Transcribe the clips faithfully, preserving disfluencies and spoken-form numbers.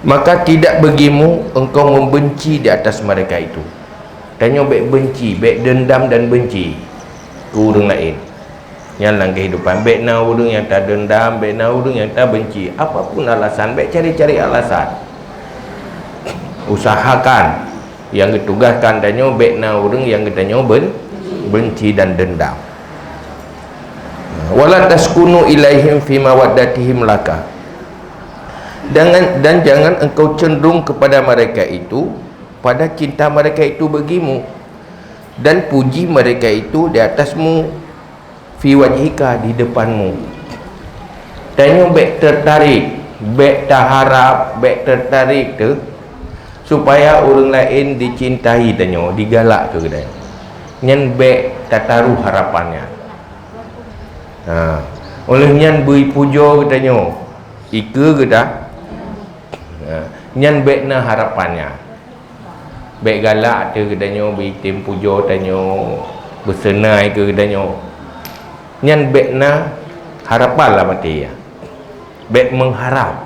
Maka tidak bagimu engkau membenci di atas mereka itu. Tanyoe bèk benci, bèk dendam dan benci keu ureueng laén. Nyan lam kehidupan, bèk na ureueng nyang tadendam, bèk na ureueng nyang tabenci. Apapun alasan, bèk cari-cari alasan. Usahakan nyang geutugaskan tanyoe bèk na ureueng nyang geutanyoe ben-, benci dan dendam. Wala taskunu ilaihim fi mawaddatihim laka. Jangan, dan jangan engkau cenderung kepada mereka itu pada cinta mereka itu bagimu, dan puji mereka itu di atasmu, fi wajhika, di depanmu. Tanyoe bèk tertarik, bèk taharap, bèk tertarik teuh supaya ureueng laén dicintai tanyoe, digalak keu geutanyoe. Nyan bèk tataruh harapan nyan. Ha. Oleh nyan bri pujoe geutanyoe, ikeue geuta-, ha. Nyan bèk na harapan nyan. Bèk galak teuh geutanyoe, bri tem pujoe tanyoe, beuseunai keu geutanyoe. Nyan bèk na harapan lam até nyan. Bèk mengharap.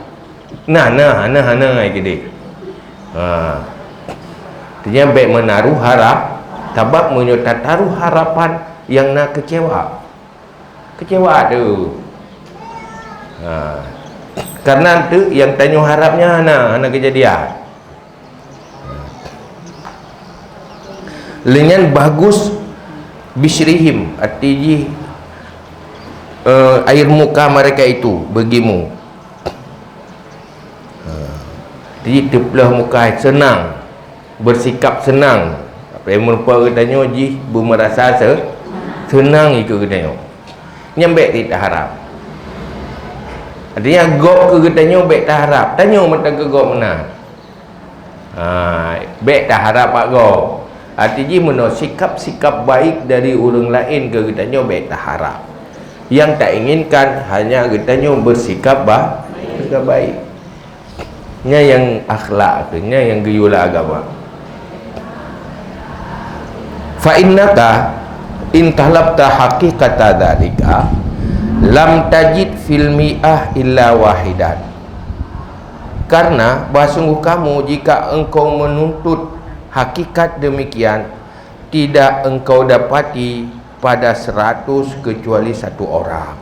Na, na, hana, hana ai keudeh. Ha. Artinya bèk menaruh harap, sabab meunyoe tataruh harapan nyang na keucewa. Keucewa teuh. Ha. Karena teuh nyang tanyoe harap nyan hana, hana keujadian. Lé nyan bagus bisyrihim, arti jih, eh, air muka mereka itu bagimu. Ha. Arti jih teupleuh muka, seunang, bersikap seunang. Apa nyang meurupa geutanyoe jih beumeurasa se-, seunang ikeue geutanyoe. Nyan bèk taharap. Artinya gob keu geutanyoe bèk taharap. Tanyoe mantong keu gob meunan. Ha, bèk taharap bak gob. Arti jih meunyoe sikap-sikap baik dari ureueng laén keu geutanyoe bèk taharap. Nyang tainginkan hanya geutanyoe bersikap ba-, bersikap baik. Nyan nyang akhlak, nyan nyang geuyue lam agama. Fa innaka in talabta haqiqata dzalika lam tajid fil mi'ah illa wahidan. Karena bahwa sungguh kamu, jika engkau menuntut hakikat demikian, tidak engkau dapati pada seratus kecuali satu orang.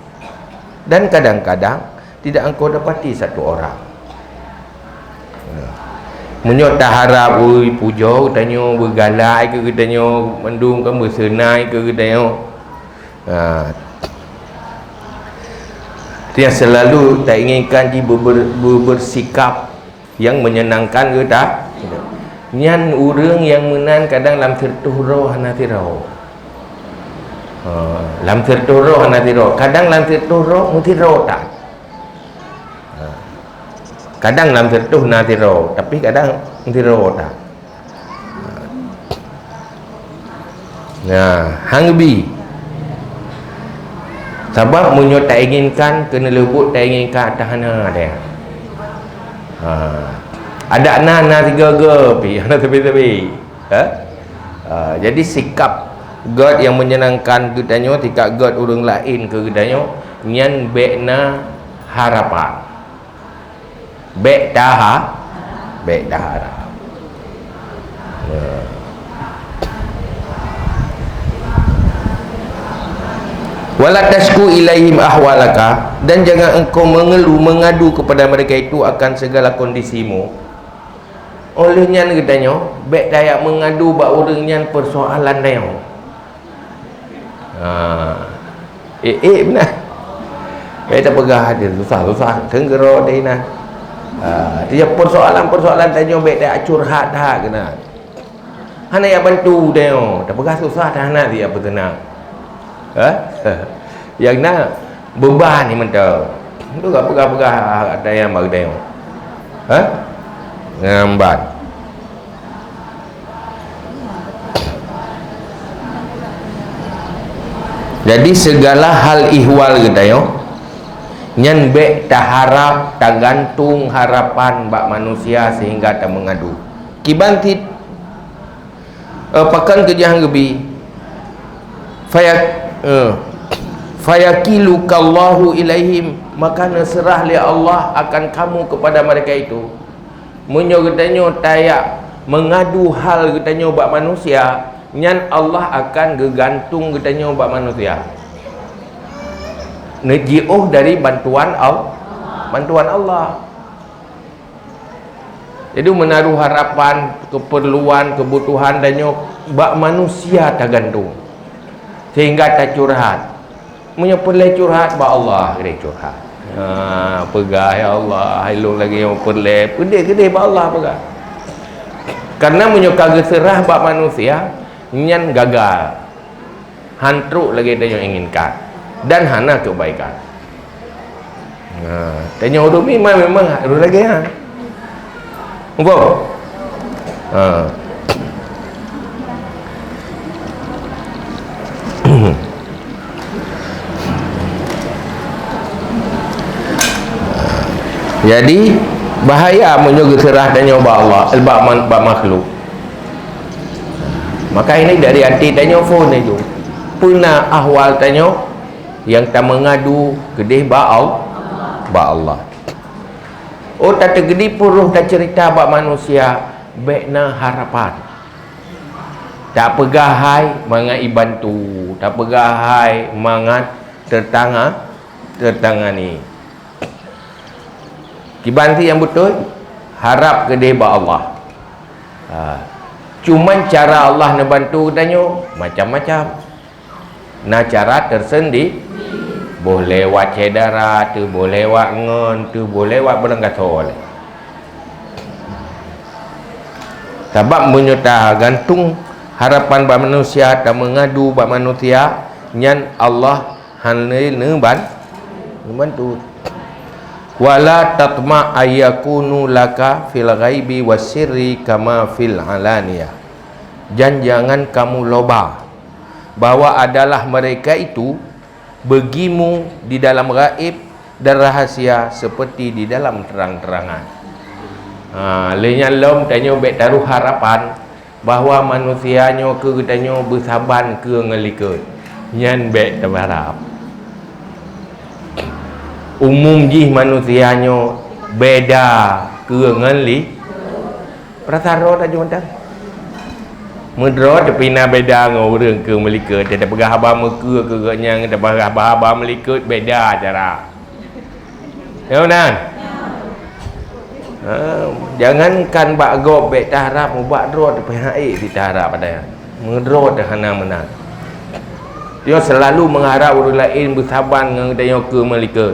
Dan kadang-kadang tidak engkau dapati satu orang. Meunyoe taharap, ui, pujoe geutanyoe, beugalak keu geutanyoe, mandum kan beuseunai keu geutanyoe. Ha. Itu yang selalu tainginkan di beber-, bebersikap yang menyenangkan geuta. Nyan ureueng nyang meunan kadang lam sirtoh droe hana sidroe. Ha, lam sirtoh droe hana sidroe. Kadang lam sirtoh droe meusidroe that. Ha. Kadang lam sirtoh na sidroe, tapi kadang sidroe that. Nah, hang bi. Sabab meunyoe tainginkan, keuneulheueh buet tainginkan, ata hana deh. Ha. Adak na, na sigoe-goe pi, hana sabe-sabe. Ha? Ha, jadi sikap gét nyang menyenangkan geutanyoe, sikap gét ureueng laén keu geutanyoe, nyan bèk na harapan. Bèk taha-, bèk taharap. Ya. Wala tasyku ilaihim ahwalaka, dan jangan engkau mengeluh, mengadu kepada mereka itu akan segala kondisimu. Oleh nyan geutanyoe, bèk tajak mengadu bak ureueng nyan persoalan tanyoe. Ha. Eh, eh, beuna. Bèk tapeugah dia susah-susah, teunggeuro deh inan. Ha, dia persoalan-persoalan tanyoe bèk tajak curhat that keunan. Hana jak bantu tanyoe, tapeugah susah dah hana jak peuteunang. Ha? Nyang na beuban ni mantong. Tu ka peugah-peugah ata nyang bak geutanyoe. Ha? Nyan ban. Jadi segala hal ihwal geutanyoe nyan bèk taharap, tagantung harapan bak manusia sehingga tameungadu. Kiban cit Eh, pakon keujang geubi. Faya-, eh, fayakilukallahu ilaihim, maka neuseurah lé Allah akan kamu kepada mereka itu. Meunyoe geutanyoe tajak meungadu hal geutanyoe bak manusia, nyan Allah akan geugantung geutanyoe bak manusia. Neujiôh dari bantuan Al-, bantuan Allah. Jadi, meunaruh harapan, keupeurluan, keubutuhan tanyoe bak manusia tagantung, sehingga tacurhat. Meunyoe peureulée curhat, bak Allah keudeh curhat. Ha, peugah, "Ya Allah, hai lôn lagée nyoe peureulée," peudeh keudeh bak Allah peugah. Karena meunyoe ka geuseurah bak manusia, nyan gagal. Han trok lagée tanyoe inginkan dan hana keubaikan. Ha, tanyoe ureuëng iman memang harôh lagée nyan. Muphom? Ha. Jadi, bahaya meunyoe geuseurah tanyoe bak Allah, bak man-, bak makhluk. Maka ini dari até tanyoe phon itu. Peuna ahwal tanyoe nyang tameungadu keudeh bak Al-, bak Allah. Oh, tateugedi pun roh taceurita bak manusia, bék na harapan. Tapeugah hai mangat ibantu, tapeugah hai mangat teutanga-, teutangani. Kiban sih nyang beutôi, harab keudeh bak Allah. Ha. Cuman cara Allah neubantu geutanyoe macam-macam. Na cara teusendi, boh lewat syedara teuh, boh lewat ngon teuh, boh lewat barangkasoe lé. Sabab meunyoe tagantung harapan bak manusia, tameungadu bak manusia, nyan Allah hana neuban-, neubantu. "Wala tatma ayyakunu laka fil ghaibi wasirri kama fil alaniyah." Dan jangan kamu loba bahwa adalah mereka itu begimu di dalam gaib dan rahasia seperti di dalam terang-terangan. Ha, lé nyan lom tanyoe bék taruh harapan bahwa manusia nyoe keu geutanyoe beusaban keu ngon likot. Nyan bék taharab. Umum jih manusia nyoe beda keu ngon li-, peurasaan droe tajak mantong. Meudroe teupina beda ngon ureuëng keu meulikot, tapeugah haba meukeue keu geuhnyan, tapeugah haba-haba meulikot beda cara. Ya, meunan? Ha, jangankan bak gob bék taharab, bak droe teupeu hai di taharab pada. Meudroe teuh hana meunan. Dia selalu mengharap ureuëng laén beusaban ngon tanyoe keu meulikot.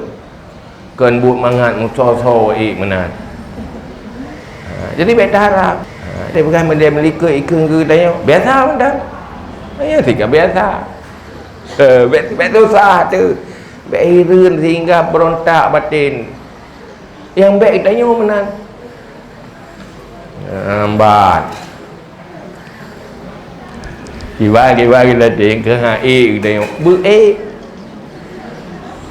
Kon buet mangat musoh-soh ék meunan. Ha, jadi bék taharab. Ha, dia peugah meudeh meulikot ikeu keu tanyoe. Biasa meunan. Ya, tika biasa. Eh, bék, bék susah teuh. Bék hireuen sehingga beurontak baten. Nyang bék geutanyoe meunan. Lambat. Kiban-kiban geulatih keu hai geutanyoe. Beu ék.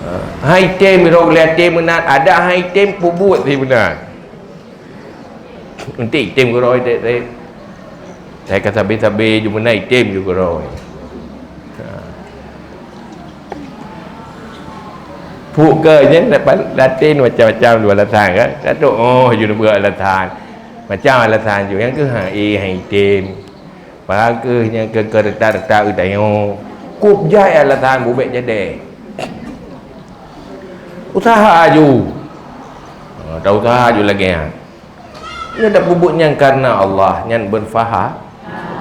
Ha, hai tem rot geulatih meunan, ada hai tem peubuet sih meunan. Enti item keudroe, item, item. Saya ka sabe-sabe ju meunan item ju keudroe. Ha. Puk ke nyan dapat laten macam-macam ju alasan kan. Satu, oh, ju neupeugah alasan. Macam alasan ju. Nyang keu hai, hai item. Barang keu nyang keu, keu retak-retak geutanyoe. Kup jai alasan bubek jadeh. Usaha ju. Ha, ta usaha ju lagée nyan. Nyoe tapeubuet nyan kareuna Allah, nyan beureufaha-,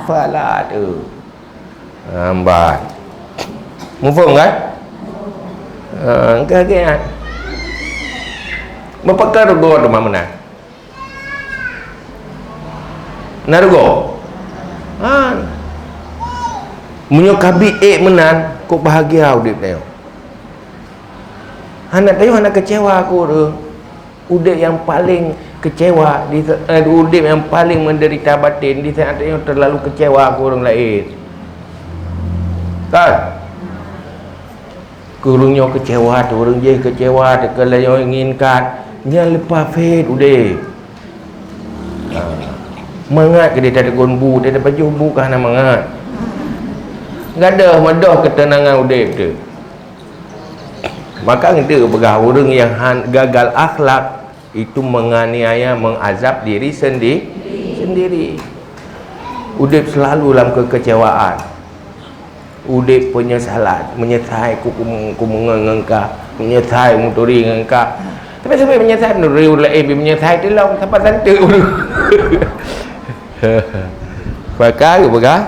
fahala teuh. Lambat. Muphom kan? Ha, ka lagée nyan. Meupakon rugoe teuma meunan. Na rugoe? Ha. Meunyoe ka biet ék meunan, kok bahagia udeb tanyoe. Hana tanyoe hana keucewa keu ureuëng. Udeb nyang paleng keucewa di, eh, udeb nyang paleng meudeurita baten di saát tanyoe teulalu keucewa keu ureuëng laén. Kan? Keu ureuëng nyoe keucewa teuh, ureuëng jéh keucewa teuh, keu lheueh nyoe inginkan, nyan leupah phét udeb. Ha. Mangat keudeh tateukon bu, tapajoh bu ka hana mangat. Gadôh meudoh keuteunangan udeb teuh. Maka ngeudeuh peugah ureuëng nyang han-, gagal akhlak, Itu menganiaya, mengazab diri sendi-, sendiri. Udeb selalu lam kekecewaan. Udeb penyesalan, menyesai ku, ku, ku meungon ngon ka, menyesai meuturi ngon ka. Tapi sampai menyesai, meuturi ureueng laén pih menyesai teulông, sapa santeuk ureueng. Maka geupeugah,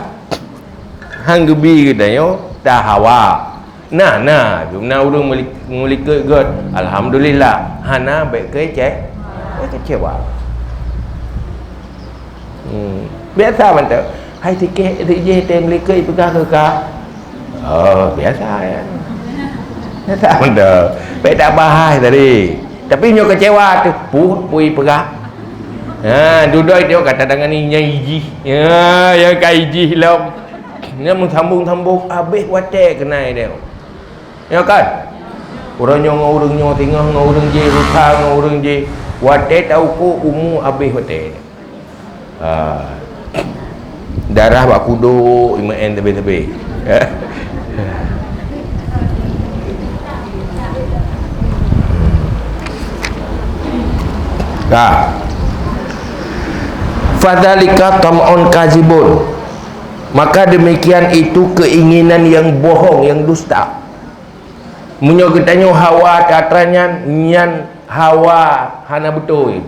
han geubi geutanyoe tahawa. Nah, nah, na ureueng meulik-, meulikot gét, alhamdulillah. Hana, bék keucé-, bék keucewa. Hmm. Biasa mantong. Hai sikeh, sikeh teuh meulikot ipeugah keu ka. Oh, biasa ya. Biasa mantong. Bék tabahai tadi. Tapi nyoe keucewa teuh, puih, puih ipeugah. Ha, dudoe tengok kata dengan ni nyai jih. Ya, ya kai jih lom. Nya meusambung-sambung habéh watée keunai dia. Ya kan? Ureueng nyoe ngon ureueng nyoe, singoh ngon ureueng jih, rusa ngon ureueng jih. Watée tauko umu habéh watée. Ha. Darah bak kudok, imeu'en teubi-teubi. Ya. Ka. Fadzalika tam'un kazibun. Maka demikian itu keinginan yang bohong, yang dusta. Meunyoe geutanyoe hawa teuh atra nyan, nyan hawa hana beutôi.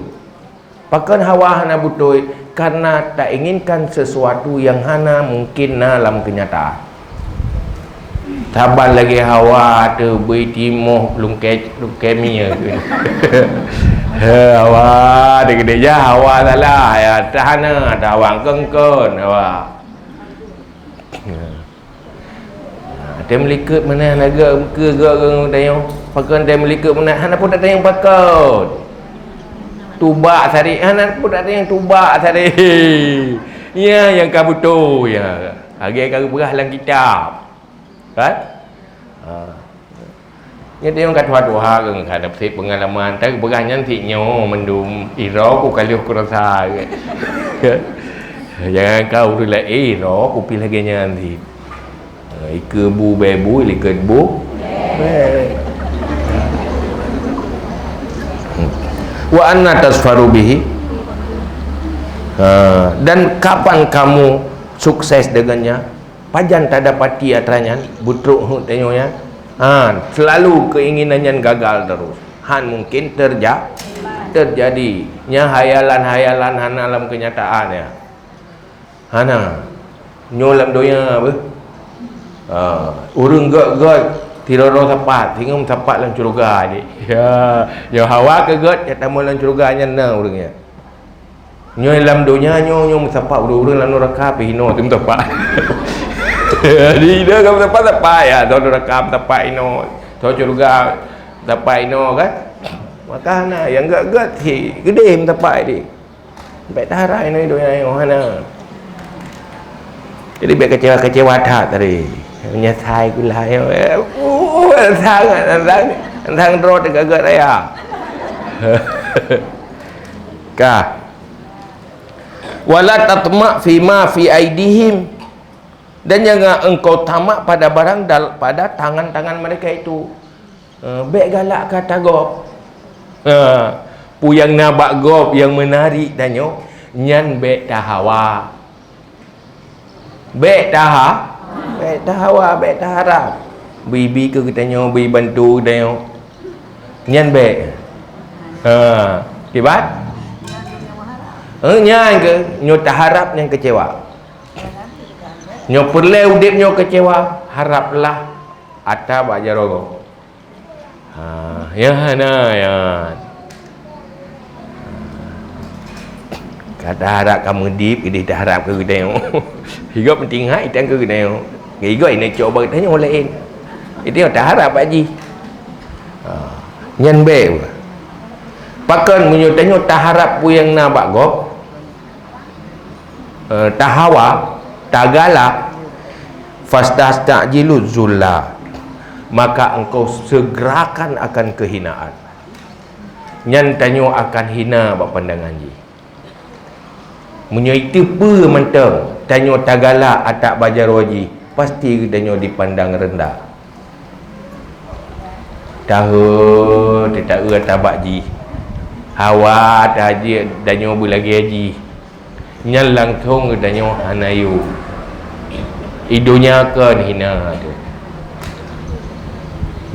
Pakon hawa hana beutôi? Karena tainginkan sesuatu yang hana mungkin na lam kenyataan. Saban lagée hawa teuh bui timoh lungkée, lungkée mie. He, hawa teuh keudeh jah hawa salah, ya, tahana, tawa keungkon, hawa. Ha, teuh meulikot meunan lagée keu geutanyoe. Pakon teuh meulikot meunan? Hana peue tatanyong pakon. Tubak sari, hana peue tatanyong tubak sari. Ya, nyang ka beutôi, ya. Lagée ka geupeugah lam kitab. Kan? Ha. Nyan teuh nyang ka tuha-tuha keu, ka na sit peungalaman, tapi peugah nyan sit nyoe mandum, iroe ku ka lheueh kurosa. Jangankan ureueng laén, iroe ku pih lagée nyan sit. Ha, ikeue bu bée bu, likot bu bée. Wa anna tasfaru bihi. Ha, dan kapan kamu sukses dengannya? Pajan tadapati atra nyan, beutrok heuet tanyoe nyan? Ha, selalu keinginan nyan gagal terus. Han mungkin terja-, terjadi. Nya hayalan-hayalan hana lam kenyataan ya. Hana. Nyoe lam donya beuh. Ha, ureueng gét-gét, tiroe-roe sapat, singoh sapat lam syeuruga jih. Ya, nyoe hawa keu gét, ya tamong lam syeuruga nyan na ureueng nyan. Nyoe lam donya nyoe, nyoe meusapat ureueng-ureueng lam nuraka pih hinoe teuh meusapat. Di ida ka meusapat-sapat, ya, soe nuraka meusapat hinoe, soe syeuruga meusapat hinoe kan. Maka hana, nyang gét-gét hi, geudeh meusapat di. Bék taharap hinoe donya nyoe hana. Jadi bék keucewa-keucewa that tadi. Meunyoe sai gula nyoe, uh, sangat, sangat, sangat droe teuh gét-gét raya. Ka. Wala tatma fima fi aidihim. Dan jangan engkau tamak pada barang dal-, pada tangan-tangan mereka itu. Eh, bék galak keu ata gob. Eh, peue nyang na bak gob nyang meunarik tanyoe, nyan bék tahawa. Bék taha-, bék tahawa, bék taharap. Bri-bri keu geutanyoe, bri bantu geutanyoe. Nyan bék. Ha, kiban? Eh, nyan keuh, nyoe taharap nyan keucewa. Nyoe peureulée udeb nyoe keucewa, haraplah ata bak jaroe gob. Ha, nyan hana, nyan. Ka taharap ka meudeb, keudeh taharap keu geutanyoe. Higob meunting hai tan keu geutanyoe. Higob inong cok bak geutanyoe laén. Geutanyoe taharap bak jih. Ha, nyan bék. Pakon meunyoe tanyoe taharap peue nyang na bak gob, eh, tahawa, tagalak, fasta'jilu zulla, maka engkau segerakan akan kehinaan. Nyan tanyoe akan hina bak pandangan jih. Meunyoe iteupeue mantong tanyoe tagalak atak bak jaroe jih, pasti geutanyoe dipandang rendah. Tahe, teuta-eu ata bak jih. Hawa tajak tanyoe beulagée jih. Nyan langsong geutanyoe hana yue. Idunya kon hina tu.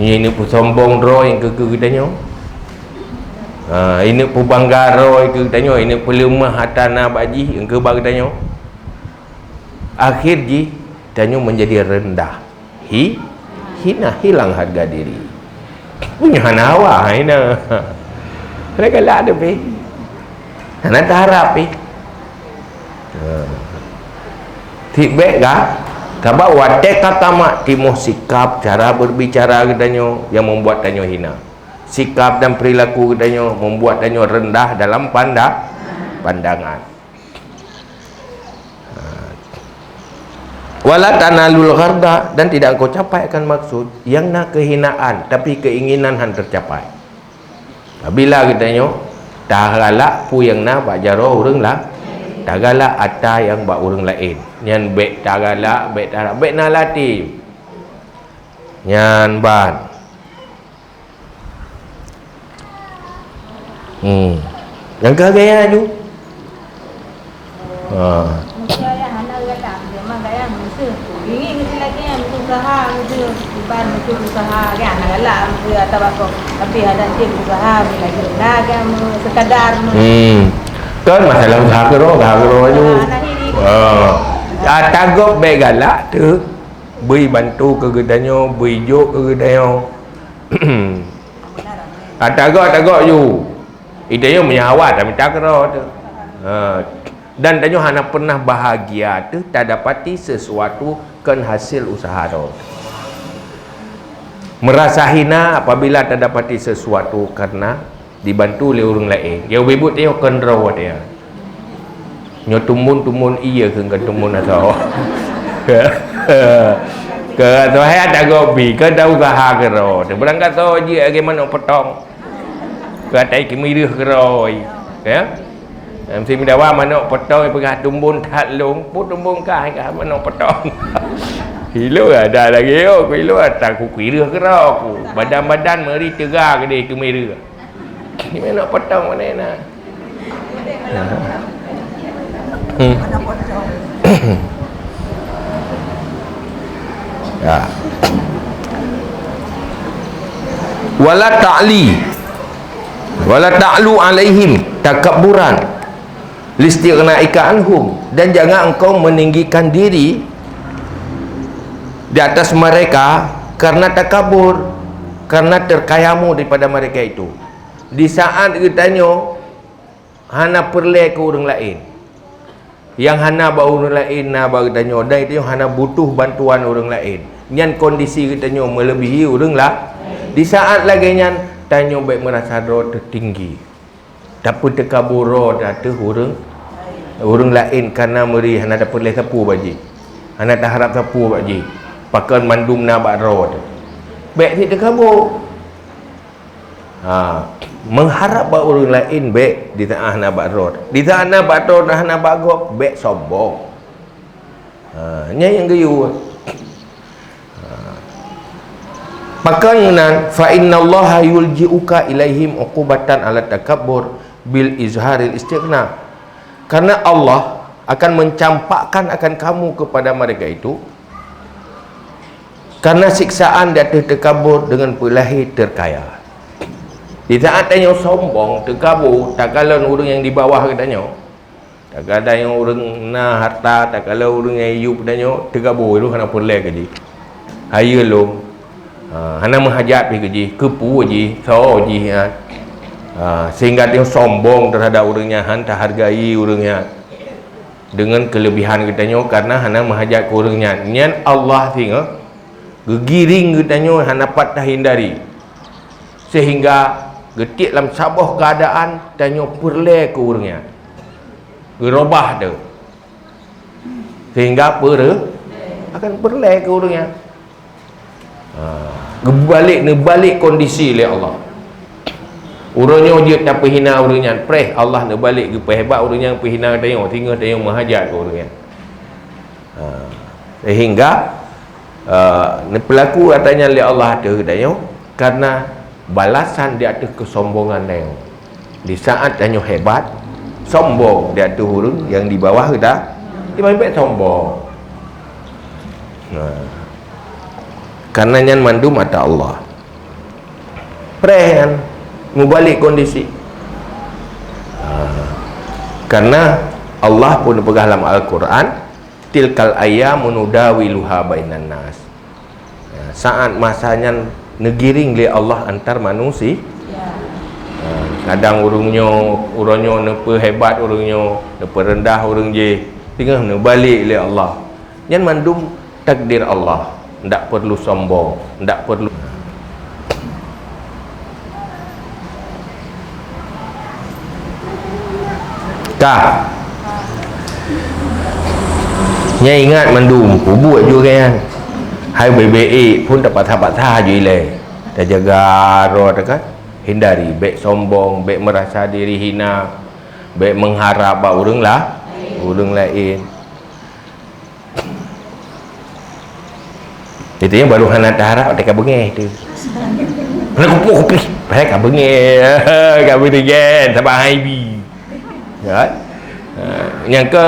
Nyan ineuk peusombong droe nyang keu geutanyoe. Ha, ineuk peubangga droe keu geutanyoe, ineuk peuleumah atra na bak jih nyang keu bak geutanyoe. Akhir jih tanyoe menjadi rendah. Hi, hina, hilang harga diri. Punya hana hawa, hina. Mereka lah ada pi. Hana taharap pi. Ha. Tibek ga, sabab watée ka tamat timoh sikap, cara berbicara geutanyoe yang membuat tanyoe hina. Sikap dan perilaku geutanyoe membuat tanyoe rendah dalam panda-, pandangan. Wala tanalul gharda, dan tidak engkau capai akan maksud, yang na kehinaan, tapi keinginan han tercapai. Apabila geutanyoe tagalak peue nyang na bak jaroe ureuëng la-, tagalak atra nyang bak ureuëng laén, nyan bék tagalak, bék taharap, bék na latém. Nyan ban. Hmm. Nyang ka gaya tu. Ha. Mungkin ayah hana galak, memang gaya musuh. Ingin kita lagi yang berusaha, musuh. Iban musuh berusaha, kan? Hana galak, musuh atau apa. Tapi ada cik berusaha, lagi rendah, kan? Sekadar. Hmm. Kan masalah usaha keudroe, usaha keudroe tu. Ha. Ah, tagok bék galak tu. Bri bantu keu geutanyoe, bri jok keu geutanyoe. Atagok-tagok ju. Geutanyoe meunyoe hawa tamita keudroe tu. Ha. Dan tanyoe hana pernah bahagia teuh tadapati sesuatu kon hasil usaha droe. Merasa hina apabila tadapati sesuatu karena dibantu lé ureuëng laén. Ya ubibut tanyoe kon droe watée nyan. Nyoe tumbon-tumbon iya keu tumbon asoe. Keu asoe hai ata gobi, keu ata usaha keudroe. Beurangkat soe jeuet lagée manok potong. Keu ata keumireuh keudroe. Ya. Meusti meudawa manok potong peugah tumbon that lông, pu tumbon kah kah manok potong. Hilo ada lagi yo, ku hilo ata ku kireuh keudroe ku. Badan-badan meuri teuga keudeh keumireuh. Ni nak potong mana nak? Hmm. Ya. Wala ta'li, wala ta'lu alaihim takabburan listighnaika anhum, dan jangan engkau meninggikan diri di atas mereka karena takabur, karena terkayamu daripada mereka itu. Di saat geutanyoe hana peureulée keu ureuëng laén, nyang hana bak ureuëng laén na bak geutanyoe, dan geutanyoe hana butuh bantuan ureuëng laén, nyan kondisi geutanyoe meuleubiehi ureuëng la-, di saat lagée nyan, tanyoe bék meurasa droe teutinggi. Tapeuteukabu droe ateueh ureuëng, ureuëng laén kana meuri hana tapeureulée sapeue bak jih, hana taharab sapeue bak jih, pakon mandum na bak droe teuh. Bék sit teukabu. Ha, meuharab bak ureuëng laén bék, di saat hana bak droe. Di saat hana bak droe, hana bak gob, bék sombong. Ha, nyan nyang geuyue. Ha. Pakon meunan, fa innallaha yulji'uka ilaihim uqubatan ala takabbur bil izharil istighna. Karena Allah akan mencampakkan akan kamu kepada mereka itu karena siksaan di ateueh teukabur deungon peulahé teukaya. Di saat tanyoe sombong, teukabur, takalon ureuëng nyang di bawah geutanyoe, takalon ureuëng na harta, takalon ureuëng nyang yub tanyoe, teukabur, hana peureulée keu jih. Hayeue lom. Ha, hana meuhajat pih keu jih, keupeue jih, soe jih nyan. Ha, sehingga tanyoe sombong teuhadap ureuëng nyan, han tahargai ureuëng nyan. Deungon keuleubihan geutanyoe karena hana meuhajat keu ureuëng nyan. Nyan Allah singoh geugiring geutanyoe hana pat tahindari. Sehingga geutiek lam saboh keuadaan tanyoe peureulée keu ureuëng nyan. Geurobah teuh. Sehingga peure-, akan peureulée keu ureuëng nyan. Ha, geubalek, neubalek kondisi lé Allah. Uroe nyoe jeuet tapeuhina ureuëng nyan, preh Allah neubalek geupeuhebat ureuëng nyang peuhina tanyoe, singoh tanyoe meuhajat keu ureuëng nyan. Ha, sehingga, eh, neupeulaku atra nyan lé Allah ateueh tanyoe karena balasan di ateueh keusombongan tanyoe. Di saat tanyoe hebat, sombong di ateueh ureuëng nyang di bawah geutanyoe, iban bèk sombong. Nah, karena nyan mandum ata Allah. Preh nyan, mubalek kondisi. Ha. Karena Allah pun peugah lam Al-Quran, "Tilkal ayyamu nudawiluha bainan nas." Ha, saat masa nyan neugiring lé Allah antar manusia. Ha, kadang ureuëng nyoe, uroe nyoe neupeuhebat ureuëng nyoe, neupeureundah ureuëng jéh, teungoh neubalek lé Allah. Nyan mandum takdir Allah, ndak perlu sombong, ndak perlu. Ka. Nyan ingat mandum, peubuet ju nyan. Hai bèk-bèk pun tapaksa-paksa ju ilèe. Tajaga droe teuh kan. Hindari, bèk sombong, bèk merasa diri hina, bèk mengharap bak ureuëng lah, ureuëng laén. Itu nyang baru hana taharap, teuka beungéh tu. Hana kupuih-kupuih, padahai ka beungéh, ka beungéh, saban hai bi. Ya kan? Ha, nyang ke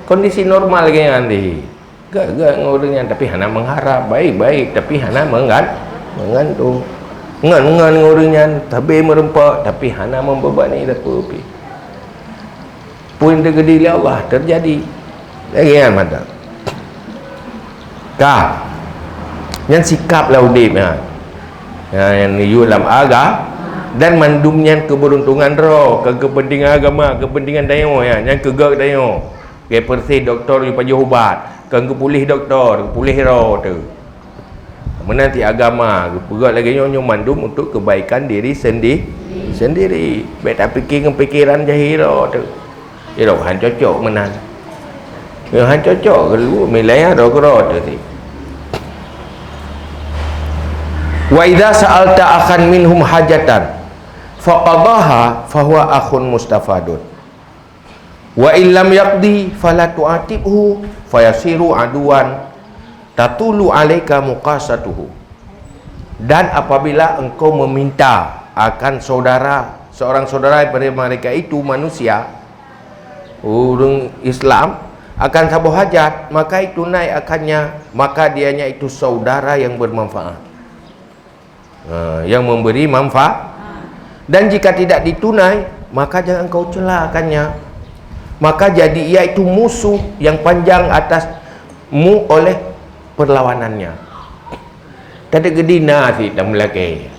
kondisi normal lagèe nyan tadi. Gèt-gèt ngon ureuëng nyan, tapi hana mengharap, baik-baik, tapi hana menggan-, menggantung. Ngon-ngon ngon ureuëng nyan, tabé meureumpok, tapi hana membebani sapeue pih. Peue nyang teukeudi lé Allah teujadi. Lagèe nyan mantong. Ka. Nyan sikap lam udép nyan. Nyan, nyan yue lam aga-, dan mandum nyan keubeuruntongan droe, keu keupeuntengan agama, keupeuntengan tanyoe nyan, nyan keu gèt tanyoe. Lagèe peureséh dokto jipajoh ubat, kon geupuléh dokto, geupuléh droe teuh. Meunan cit agama, geupeugah lagèe nyoe, nyoe mandum untuk kebaikan diri sendi-, sendiri. Bèk tapike ngon pikeran jahé droe teuh. Sidroe han cocok meunan. Nyoe han cocok, geuluwa milai droe keudroe teuh cit. "Wa idza sa'alta akhan minhum hajatan, faqadaha, fahuwa akhun mustafadun. Wa illam yaqdi, fala tu'atibhu, fayasiru aduwan, tatulu alaika muqasatuhu." Dan apabila engkau meminta akan saudara, seorang saudara daripada mereka itu manusia, ureuëng Islam, akan saboh hajat, maka itu naik akannya, maka dianya itu saudara yang bermanfaat. Ha, yang memberi manfaat. Dan jika tidak ditunai, maka jangan engkau cela akannya. Maka jadi ia itu musuh yang panjang atasmu oleh perlawanannya. Tadi gedi na si tameulakèe.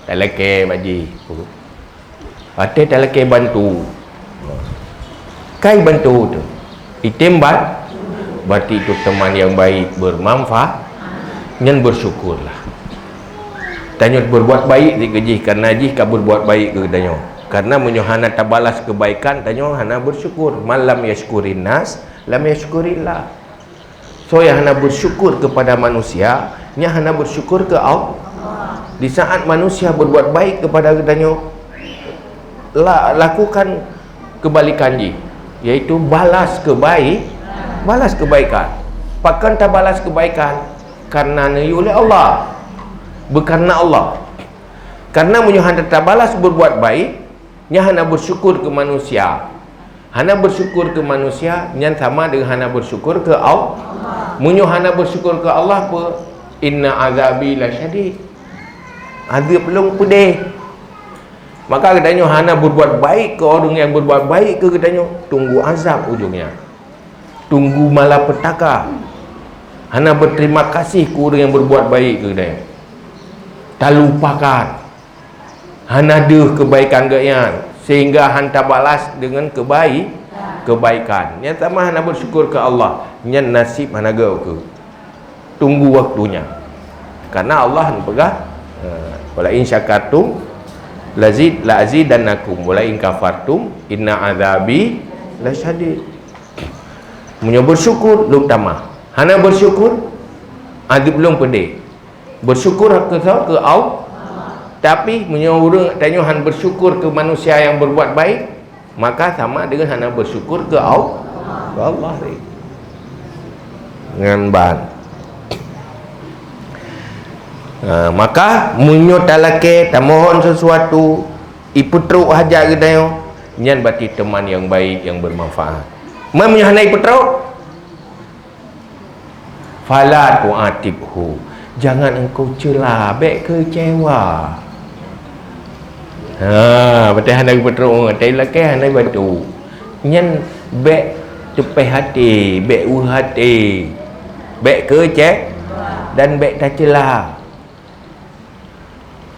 Talakèe bak jih. Watèe talakèe bantu. Kai bantu tu. Item ban-, berarti itu teman yang baik, bermanfaat. Nyan bersyukurlah. Tanyoe berbuat baik sikeu jih, karena jih ka berbuat baik keu tanyoe. Karena meunyoe hana tabalas kebaikan, tanyoe hana bersyukur. Man lam yashkurin nas, lam yashkurillah. Soe nyang hana bersyukur kepada manusia, nyan hana bersyukur keu Allah. Di saat manusia berbuat baik kepada geutanyoe, la-, lakukan kebalikan jih, yaitu balas kebaik-, balas kebaikan. Pakon tabalas kebaikan? Karena neuyue lé Allah, beukareuna Allah. Karena meunyoe hana tabalas berbuat baik, nyan hana bersyukur keu manusia. Hana bersyukur keu manusia, nyan sama dengan hana bersyukur keu Allah. Meunyoe hana bersyukur keu Allah, peue? Inna azabi lasyadid. Azab lôn peudeh. Maka geutanyoe hana berbuat baik keu ureuëng nyang berbuat baik keu geutanyoe, tunggu azab ujungnya. Tunggu malapetaka. Hana berterima kasih keu ureuëng nyang berbuat baik keu geutanyoe. Talupakan. Hana deuh kebaikan geuh nyan, sehingga han tabalas dengan kebai-, kebaikan. Nyang sama hana bersyukur ke Allah, nyan nasib hana geuh keu. Tunggu waktunya. Karena Allah neupeugah, eh, "Wala in syakartum lazid-, la azidannakum, wala in kafartum inna azabi lasyadid." Meunyoe bersyukur, lôn tamah. Hana bersyukur, azab lôn peudeh. Bersyukur keu soe? Keu Allah. Tapi meunyoe ureuëng tanyoe han bersyukur keu manusia nyang berbuat baik, maka sama dengan hana bersyukur keu Allah. Keu Allah tadi. Ngon ban. Ha, maka meunyoe talakée, tamohon sesuatu, Ipeutrok hajat geutanyoe, nyan berarti teman yang baik, yang bermanfaat. Man meunyoe hana ipeutrok, fala tu'atibhu, jangan engkau cela, bék keucewa. Ha, berarti hana ipeutrok, tapi lakée hana ibantu. Nyan bék teupéh até, bék weueh até, bék keuce-, dan bék tacela.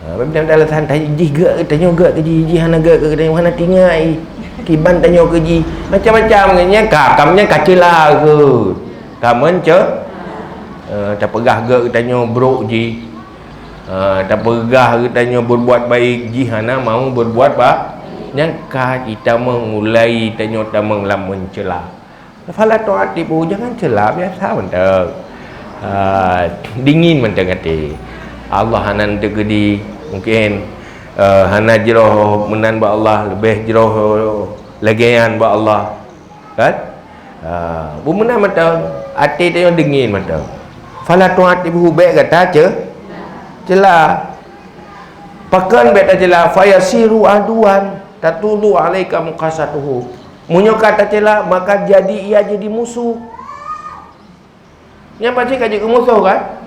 Ha, bak alasan jih geutanyoe, jih geutanyoe hana geutanyoe hana tinggai. Kiban tanyoe keu jih macam-macam nyan ka, kam nyan ka cela keu. Ka meuce-, eh, tapeugah geutanyoe brok jih. Ha, tapeugah geutanyoe berbuat baik jih hana mau berbuat ba-, nyan ka kita meulai tanyoe tamong lam meucela. Fala tu'atibhu, jangan cela, biasa mantong. Ah, dingin mantong até. Allah hana teukeudi, mungkin, eh, hana jroh meunan bak Allah, leubeh jroh lagée nyan bak Allah. Kan? Ah, beumeunan mantong, até tanyoe dingin mantong. Fala tu'atibhu, bék gata ce-, cela. Pakon bék tacela, fayasiru aduwan tatulu alaika muqasatuhu. Meunyoe ka tacela, maka jadi ia jadi musuh. Nyan pasti ka jeuet keu musoh, kan?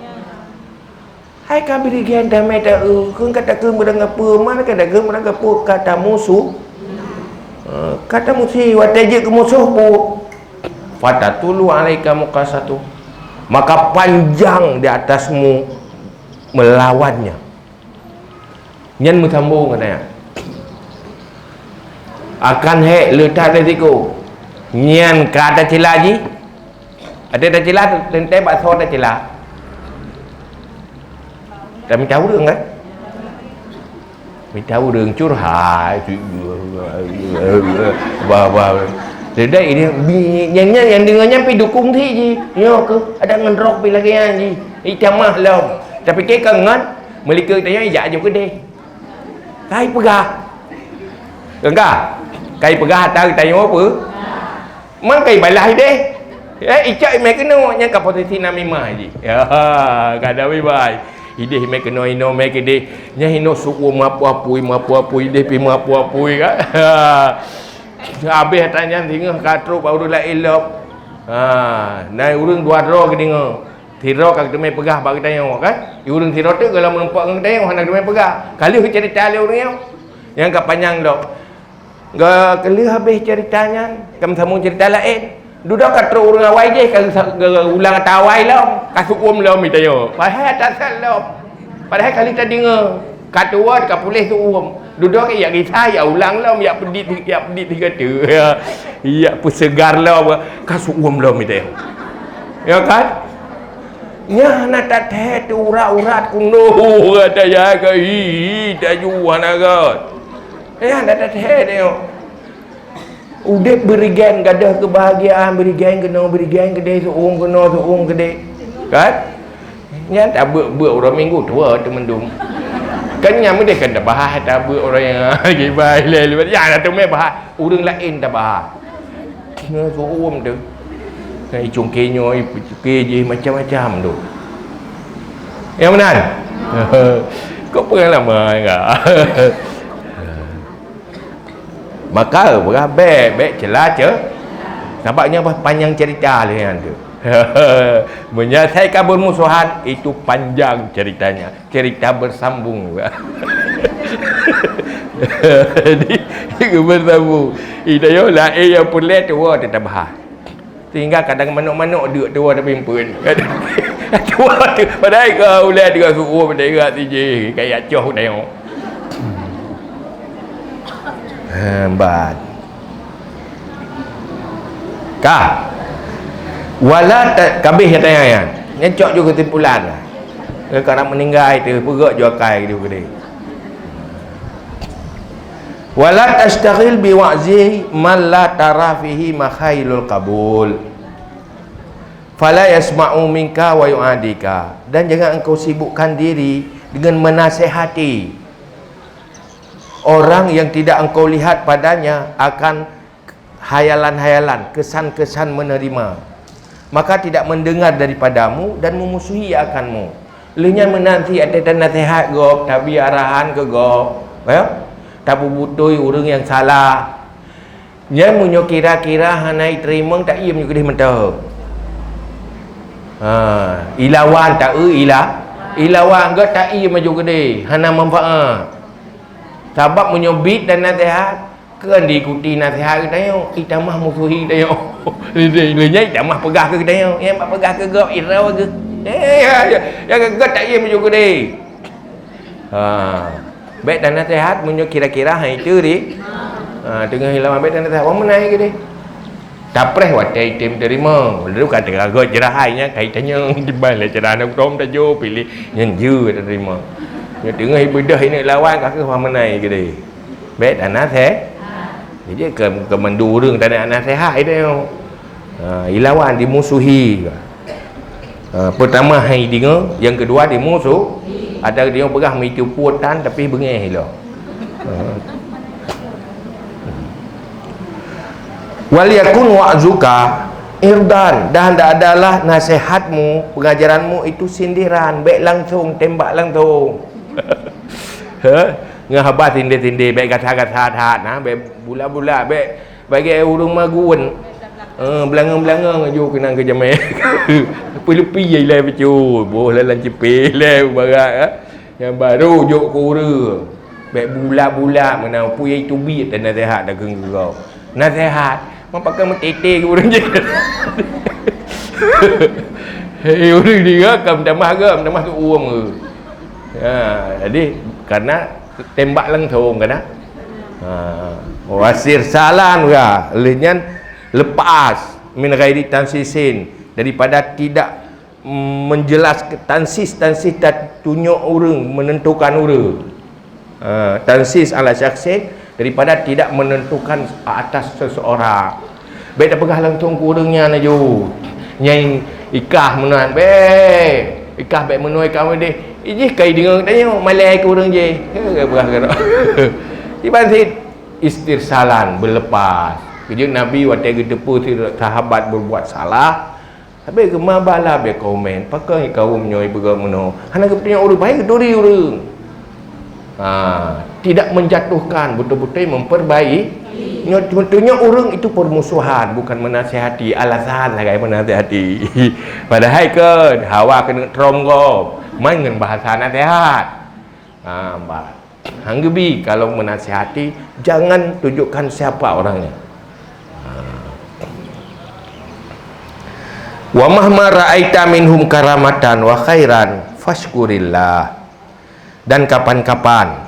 Hai ka bri gén damé ta eu, kheun ka takheun beurangkapeue, man ka takheun beurangkapeue, ka tamusoh. Eh, ka tamusoh, watée jeuet keu musoh pu. Fatatulu alaika muqasatu. Maka panjang di atasmu melawannya. Nyan meusambong katanya. Akan hék le that risiko. Nyan ka tacela jih. Ada tacela, teuntée bak soe tacela. Tamita ureuëng kan? Mita ureuëng curhat. Bah, bah. Jadi ini, nyang, nyang, nyang deungoe nyan pi dukung thi jih. Nyoe keuh ada ngon rok pi lagée nyan jih. Icamah lom. Tapi ke ka ngon, meulikot tanyoe ijak aju keudeh. Kai peugah. Enggak. Kai peugah ata geutanyoe apa? Man kai balah ideh. Eh, icok imé keunoe, nyan ka posisi namimah jih. Ya, ka ada bye-bye. Ideh imé keunoe, inoe imé keudeh. Nyan inoe suku mapui-apui, mapui-apui, ideh pi mapui-apui kan. Habéh ata nyan singoh ka trok bak ureuëng laén lom. Ha, na ureuëng dua droe geudeungoe. Sidroe ka geuteumé peugah bak geutanyoe kan? Ureuëng sidroe teuk gohlom meurumpok ngon geutanyoe hana geuteumé peugah. Ka lheueh cerita lé ureuëng nyoe. Nyang ka panyang lom. Ka lheueh habéh cerita nyan, ka meusambung cerita laén. Dudoe ka trok ureuëng awai jih ka geusa-, geu-, ulang ata awai lom, ka seuuem lom geutanyoe. Padahai ata sat lom. Padahai ka lheueh tadeungoe. Ka tuwoe ka puléh seuuem. Dudoe ka yak gisa, yak ulang lom, yak peudit, yak peudit sigoe teuk. Yak peuseugar lom, ka seuuem lom geutanyoe. Ya kan? Nyan na tathèe teu urat-urat keunoe gata ya ka hi, hi taju hana gét. Nyan na tathèe nyoe. Udeb beurigen gadôh keubahgiaan, beurigen keunoe, beurigen keudeh, seuuem keunoe, seuuem keudeh. Kan? Nyan tabeuet-beuet uroe Minggu tuwoe teumeundum. Kan nyan meudeh kan tabahas tabeuet uroe nyang lagi bai lé, nyan dah teumé bahas ureueng laén tabahas. Nyoe seuuem teuh. Nyan icungké nyoe, icungké jih, macam-macam tu. Nyang meunan? Kok peungalaman ka? Maka, peugah, bék, bék cela ce-, sabab nyan bah panjang cerita lé nyan tu. Menyelesaikan permusuhan, itu panjang ceritanya. Cerita bersambung juga. Jadi, bersambung. Ida yo laén nyang peureulèe tuwoe teutabah. Sehingga kadang manok-manok deuk tuwoe tapi empeuen. Tuwoe tu, padahai ka ulèe deuk suoh, padahai ka sijih, ka jak coh tayong. Ha, ban. Ka. Wala ta-, kabeh nyang tanya nyan. Nyan cok ju kesimpulan. Ka nak meninggai tu, peugah ju akai tu gede. Wala tasytaghil bi wa'zi man la tara fihi makhailul qabul. Fala yasma'u minka wa yu'adika. Dan jangan engkau sibukkan diri dengan menasehati orang yang tidak engkau lihat padanya akan hayalan-hayalan, kesan-kesan menerima, maka tidak mendengar daripadamu dan memusuhi akanmu. Lheueh nyan meunan sit até tanaseuhat gob, tabi arahan keu gob, ya? tapeubutôi ureuëng nyang salah. Nyan meunyoe kira-kira hana iteurimong, taiem ju keudeh mantong. Ha, ilawan taeu ila, ilawan geuh taiem ju keudeh, hana manfaat. Sabab meunyoe bit dan naseuhat, kon diikuti naseuhat geutanyoe, itamah musuhi geutanyoe. Lé nyan itamah peugah keu geutanyoe, nyang bak peugah keu gob, iroe geuh. Eh, ya, ya, ya, geuh taiem ju keudeh. Ha. Bék dan naseuhat meunyoe kira-kira hai turi. Ha, teungoh ilawan bék dan naseuhat, wah meunai keudeh. Tapreh watée item teurimong. Lalu ka teuka gob jrah hai nyan kai tanyong diban lé cara aneuk tom tajo pilih nyan jeuet teurimong. Nyoe teungoh ibeudôh ineuk lawan ka kheueh wah meunai keudeh. Bék dan naseuhat. Jadi ke, ke mandum ureuëng tanda naseuhat itu. Ha, ilawan dimusuhi. Ha, pertama hai deungoe, yang kedua dimusuh. Ada deungoe peugah meuitu puotan tapi beungéh ilo. Ha. Wal yakun wa'zuka irdan, dan adalah nasihatmu, pengajaranmu itu sindiran, bék langsung tembak langsung. Ha? Ngon haba sindir-sindir, bék gasa-gasa that, nah, bék bula-bula, bék Bagi ureuëng magun, eh, beulangong-beulangong aju keunan keu jamé. Leupie-leupie ilée bacut, boh lalan cipé ilée barat, eh. Nyang barô jok keu ureuëng. Bék bula-bula meunan peue teubiet dan naseuhat takheun keu gob. Naseuhat, meupakat meutete keu ureuëng jih. Hei, ureuëng deungoe ka meutamah gob, meutamah seuuem keu. Ya, jadi karena tembak langsung kan, ah? Ha. Wasir salan ya, lheueh nyan lepas min ghairi tansisin, daripada tidak menjelas, tansis, tansis dak tunyok ureuëng, menentukan ureuëng. Ha, tansis ala syakhsin, daripada tidak menentukan atas seseorang. Bék tapeugah langsung keu ureuëng nyan laju. Nyang ikah meunan, bék. Ikah bék meunoe ikah meudeh. Ijih kai deungoe tanyoe, malée keu ureuëng jih. Hei, peugah keu droe. Iban sit istirsalan, beulepas. Keujeuet Nabi watée geuteupeue sidroe sahabat berbuat salah, Habéh geuma bala bée komen, pakon kawöm nyoe ipeugah meunoe. Hana geupeutunyok ureuëng, bahai geuturi ureuëng. Ha, tidak menjatuhkan, beutôi-beutôi memperbaiki. Nyoe meutunyok ureuëng itu permusuhan, bukan menasihati, alasan sagai menasihati. Padahai kon hawa keuneuk trom gob, man ngon bahasa nasihat. Ha, bah. Hang geubi kalau menasihati, jangan tunjukkan siapa orangnya. Ha. Wa mahma ra'aita minhum karamatan wa khairan fasykurillah. Dan kapan-kapan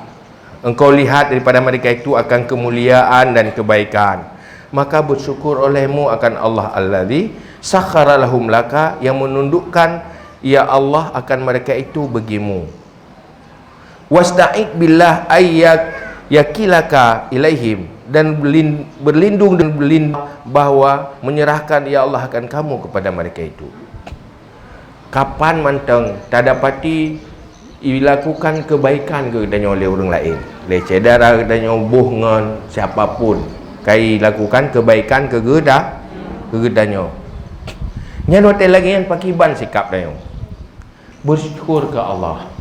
engkau lihat daripada mereka itu akan kemuliaan dan kebaikan, maka bersyukur olehmu akan Allah alladzi sakhkhara lahum laka, yang menundukkan, ya Allah, akan mereka itu bagimu. Wasta'id billah ay yak-, yakilaka ilaihim, dan berlin-, berlindung dan berlindung bahwa menyerahkan, ya Allah, akan kamu kepada mereka itu. Kapan mantong tadapati ilakukan kebaikan keu geutanyoe lé ureuëng laén, lé syedara geutanyoe boh ngon siapa pun, kai lakukan kebaikan keu geuda-, keu geutanyoe. Nyan watée lagée nyan pakiban sikap tanyoe. Bersyukur keu Allah.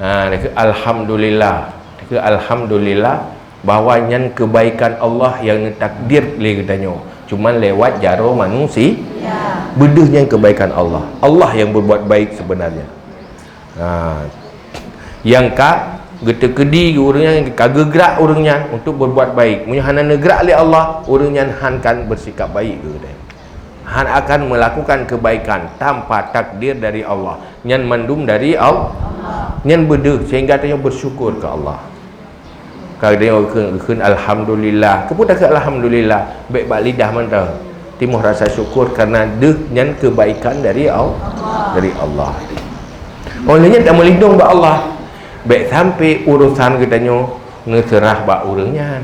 Ha, alhamdulillah. Alhamdulillah bahwa nyan kebaikan Allah yang neutakdir lé geutanyoe. Cuman lewat jaroe manusia. Beudeuh nyan kebaikan Allah. Allah yang berbuat baik sebenarnya. Ha. Nyang ka geuteukeudi ureuëng nyan, ka geugrak ureuëng nyan untuk berbuat baik. Meunyoe hana neugrak lé Allah, ureuëng nyan han kan bersikap baik keu geutanyoe. Han akan melakukan kebaikan tanpa takdir dari Allah. Nyan mandum dari Allah. Nyan beudeuh sehingga tanyoe bersyukur keu Allah. Ka tanyoe kheun, kheun alhamdulillah. Keupeue takheun alhamdulillah? Bék bak lidah mantong. Timoh rasa syukur karena deuh nyan kebaikan dari Allah. Dari Allah. Oleh nyan tameulindong bak Allah. Bék sampai urusan geutanyoe neuseurah bak ureuëng nyan.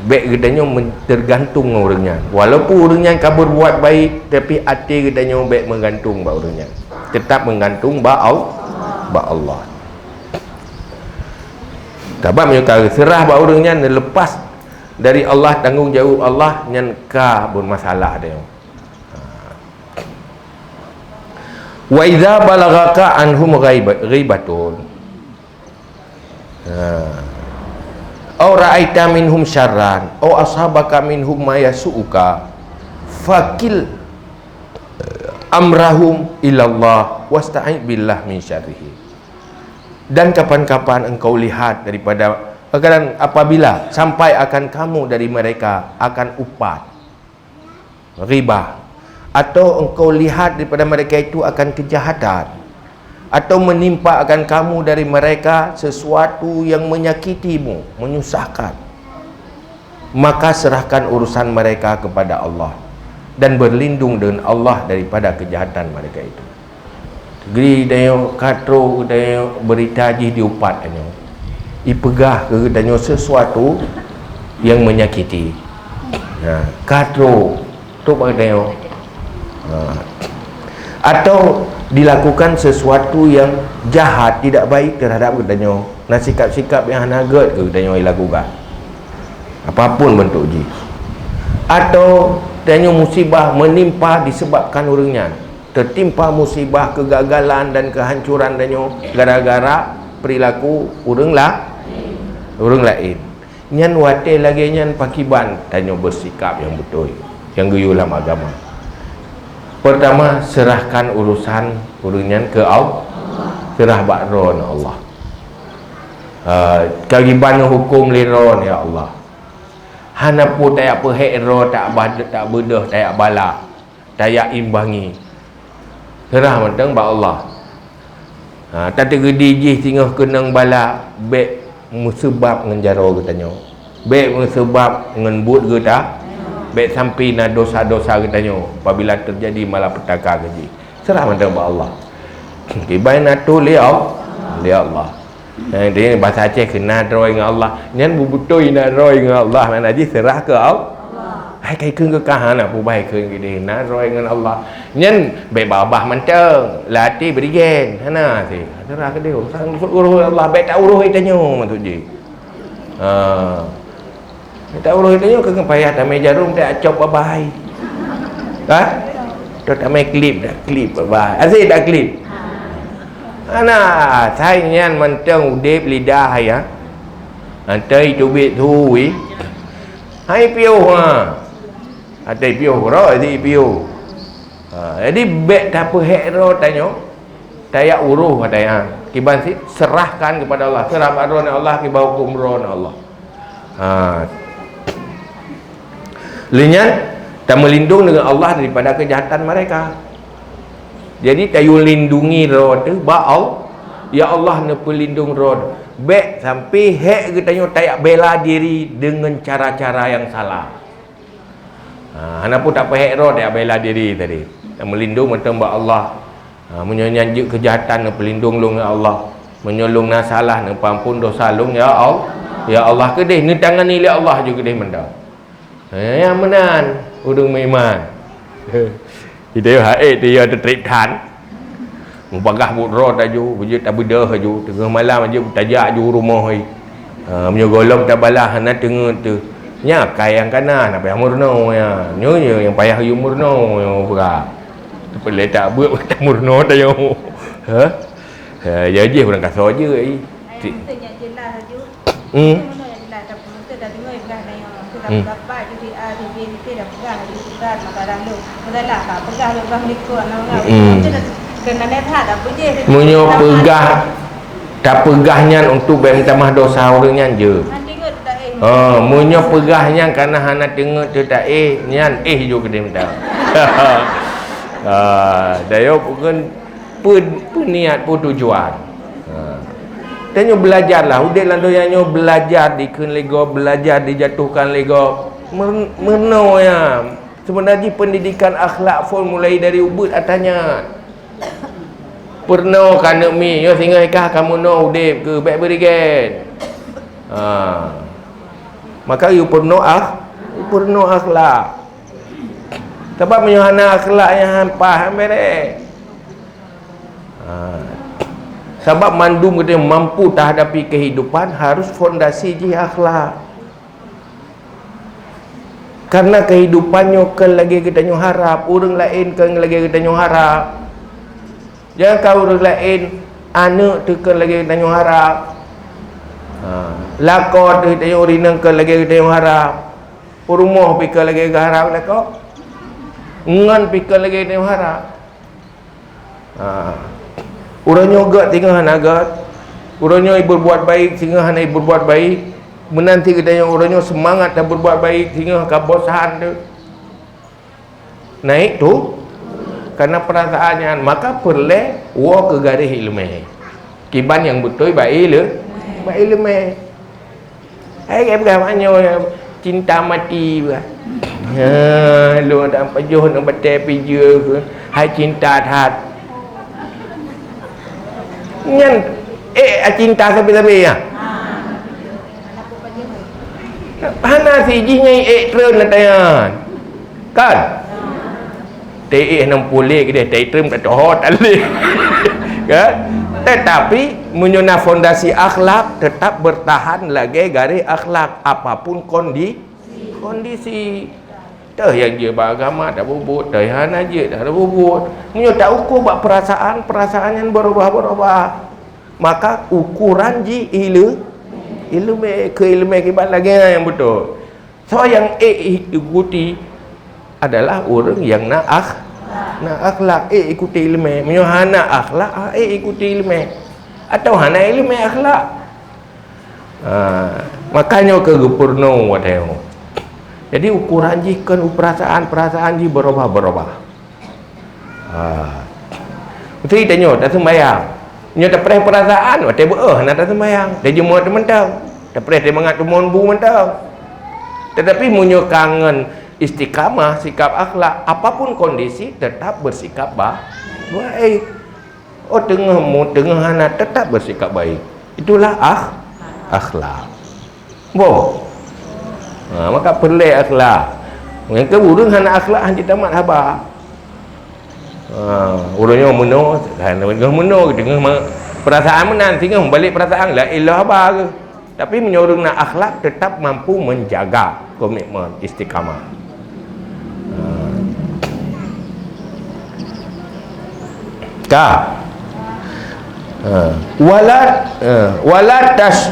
Bék geutanyoe men-, teugantung ngon ureuëng nyan. Walaupun ureuëng nyan ka berbuat baik, tapi até geutanyoe bék meugantung bak ureuëng nyan. Tetap meugantung bak Al-, bak Allah. Sabab meunyoe ka seurah bak ureuëng nyan, lepas dari Allah, tanggung jaweueb Allah, nyan ka bermasalah tanyoe. Wa idza balaghaka anhum ghaiba-, ghaibatun. Ha. Au ra'aita minhum syarran, au asabaka minhum ma yasu'uka, fakil amrahum ilallah, wasta'id billah min syarrihim. Dan kapan-kapan engkau lihat daripada, kadang apabila sampai akan kamu dari mereka akan upat, ghibah, atau engkau lihat daripada mereka itu akan kejahatan, atau menimpa akan kamu dari mereka sesuatu yang menyakitimu, menyusahkan, maka serahkan urusan mereka kepada Allah dan berlindung dengan Allah daripada kejahatan mereka itu. Geutanyoe ka trok, geutanyoe beurita jih diupat tanyoe. Ipeugah keu geutanyoe sesuatu yang menyakiti. Ha, ka trok, trok bak geutanyoe. Ha. Atau dilakukan sesuatu yang jahat, tidak baik terhadap geutanyoe. Na sikap-sikap yang hana gét keu geutanyoe ilakukan. Apapun bentuk jih. Atau tanyoe musibah menimpa disebabkan ureuëng nyan. Tertimpa musibah kegagalan dan kehancuran tanyoe gara-gara perilaku ureuëng la-, ureuëng laén. Nyan watée lagée nyan pakiban tanyoe bersikap nyang beutôi, nyang geuyue lam agama. Pertama, serahkan urusan ureuëng nyan keu Allah. Serah bak droe Allah. Ha, kagiban huköm lé droe, ya Allah. Hana peue tajak peuhék droe, tajak bad-, tajak beudôh, tajak bala, tajak imbangi. Serah mantong bak Allah. Ha, tateugeudi jih singoh keunong bala, bék meuseubab ngon jaroe geutanyoe. Bék meuseubab ngon buet geuta, bék sampai na dosa-dosa geutanyoe apabila teujadi malapetaka keu jih. Serah mantong bak Allah. Kiban na tuléh lé Allah. Lé Allah. Eh, di bahasa Aceh kheun na droe ngon Allah. Nyan beubeutôi na droe ngon Allah, makna jih serah keu Allah. Hai kai kheun keu kah hana peue bai kheun keu deh na droe ngon Allah. Nyan bék babah mantong, latih berigen. Hana sih. Serah keu deh urusan urusan Allah, bék ta urus tanyoe maksud jih. Ha. Minta uroe tanyoe keu payah tamé jarum, tajak cop babah hai. Ha? Atau tamé klip dah, klip babah hai. Asyik dah klip. Ana, sai nyan mantong udeb lidah hai, ha. Antai teubiet su, wi. Hai piôh, ha. Antai piôh, ro, si piôh. Ha, jadi bék tapeuhék droe tanyoe. Tajak uroh ata nyan. Kiban cit serahkan kepada Allah. Serah bak droe Allah, kiban huköm droe Allah. Ha. Lé nyan, tameulindong dengan Allah daripada kejahatan mereka. Jadi, tayue lindungi droe teuh bak Allah. Ya Allah, neupeulindong droe. Bék sampai hék geutanyoe tajak bela diri dengan cara-cara yang salah. Ha, hana peue tapeuhék droe, tajak bela diri tadi. Tameulindong mantong bak Allah. Ha, meunyoe nyan jeuet keujahatan, neupeulindong lôn ngon Allah. Meunyoe lôn na salah, neupeuampon dosa lôn, ya Allah. Ya Allah, keudeh neutangani lé Allah ju keudeh mantong. Ha, nyang meunan ureuëng meuiman. Kita yo haék tu ya teutrik that. Mubagah buet droe taju, beujeuet tabeudôh aju, teungoh malam aju tajak aju u rumoh ai. Ha, meunyoe gohlom tabalah hana teungeut teuh. Nya kai nyang kana, na payah meurunoe nya. Nyoe nyoe nyang payah yue meurunoe nyoe peugah. Tapeuletak beuet tameurunoe tanyoe. Ha? Ha, ya jih ureuëng kasoe jeuet ai. Ayah, betul nyak jelas aju. Hmm. Betul nyak jelas, tapi betul dah dengar peugah nyoe. Betul dah Hmm. peugah pat jadi A, jadi B, betul dah peugah aju sudah maka dah lu. Betul lah, tak peugah lu peugah likot, nak peugah. Hmm. Betul dah kena lihat apa je. Meunyoe peugah, tapeugah nyan untuk bék meutamah dosa ureuëng nyan jeuet. Nanti ngot tak eh. Ha, meunyoe peugah nyan kana hana teungeut teuh tak eh, nyan eh ju keudeh meutamah. Ha, dayo bukan Peue, peue niat, peue tujuan. Ha. Tanyoe belajarlah, udeb lam donya nyoe belajar dikheun lé gob, belajar dijatuhkan lé gob. Mer-, meurunoe nyan. Seubeuna jih pendidikan akhlak phon mulai dari ubit ata nyan. Peurunoe keu aneuk miet, nyoe singoh i kah kamoe noe udeb keu bék beurigen. Ha. Maka yue peurunoe akh-, yue peurunoe akhlak. Sabab meunyoe hana akhlak nyang han paih, han bereh. Ha. Sabab mandum geutanyoe mampu tahadapi kehidupan harus fondasi jih akhlak. Karena kehidupan nyoe kon lagée geutanyoe harab, ureuëng laén kon lagée geutanyoe harab. Jangan ka ureuëng laén, aneuk teuh kon lagée geutanyoe harab. Ha, lakoe teuh tanyoe rineueng keu lagèe tanyoe harab. Peurumoh pih keu lagèe geuharab lakoe. Ngon pih keu lagèe tanyoe harab. Ha. Uroe nyoe gèt singoh hana gèt. Uroe nyoe iberbuat baik singoh hana iberbuat baik. Meunan cit geutanyoe uroe nyoe seumangat taberbuat baik singoh ka bosan teuh. Naik tu, karena perasaan nyan, maka peureulèe woe keu garéh ileumèe. Kiban nyang beutôi bak ile-, bak ileumèe. Hai, hai, peugah mak nyoe, cinta mati, peugah. Ha, lôn dak pajoh nang batèe pijeuh, hai cinta that. Nyan, eh, cinta sabe-sabe, ya. Hana si jih nyang ék treun ata nyan. Kan? Teuék hana puléh keudeh, teuék treun tak toho tak lé. Kan? Tetapi, meunyoe na fondasi akhlak, tetap bertahan lagèe garéh akhlak, apapun kondi-, kondisi. Teuh nyang jeuet bak agama, tak bubuet. Teuh hana jeuet, tak bubuet. Meunyoe tak ukur bak perasaan, perasaan nyan berubah-berubah. Maka ukuran jih ile-, ileumèe, keu ileumèe kiban lagèe nyan nyang beutôi. Soe nyang ék ikuti adalah ureueng nyang na akh-, na akhlak, ék ikuti ileumèe. Meunyoe hana akhlak, ha, ék ikuti ileumèe. Atawa hana ileumèe, akhlak. Ha, maka nyoe keu geupeurunoe watèe nyoe. Jadi, ukuran jih kon u peurasaan, peurasaan jih beurubah-beurubah. Ha. Meusti tanyoe taseumbayang. Nyoe tapreh peurasaan, watèe beu-, eh, hana taseumbayang. Tajeuet mantong. Tapreh teumangat teumon bu mantong. Tetapi meunyoe ka ngon istiqamah, sikap akhlak, apapun kondisi, tetap bersikap ba-, baik. Oh, teungoh mu-, teungoh hana, tetap bersikap baik. Itulah akh-, akhlak. Boh. Ha, maka peureulèe akhlak. Nyang keu ureueng hana akhlak, han jitamat haba. Ha, ureueng nyoe meunoe, hana meunoe, teungoh ma-, peurasaan meunan, teungoh balek peurasaan, laén lom haba geuh. Tapi meunyoe ureueng na akhlak, tetap mampu menjaga komitmen istiqamah. Ha. Ka. Ha. Wala, ha, wala tas-,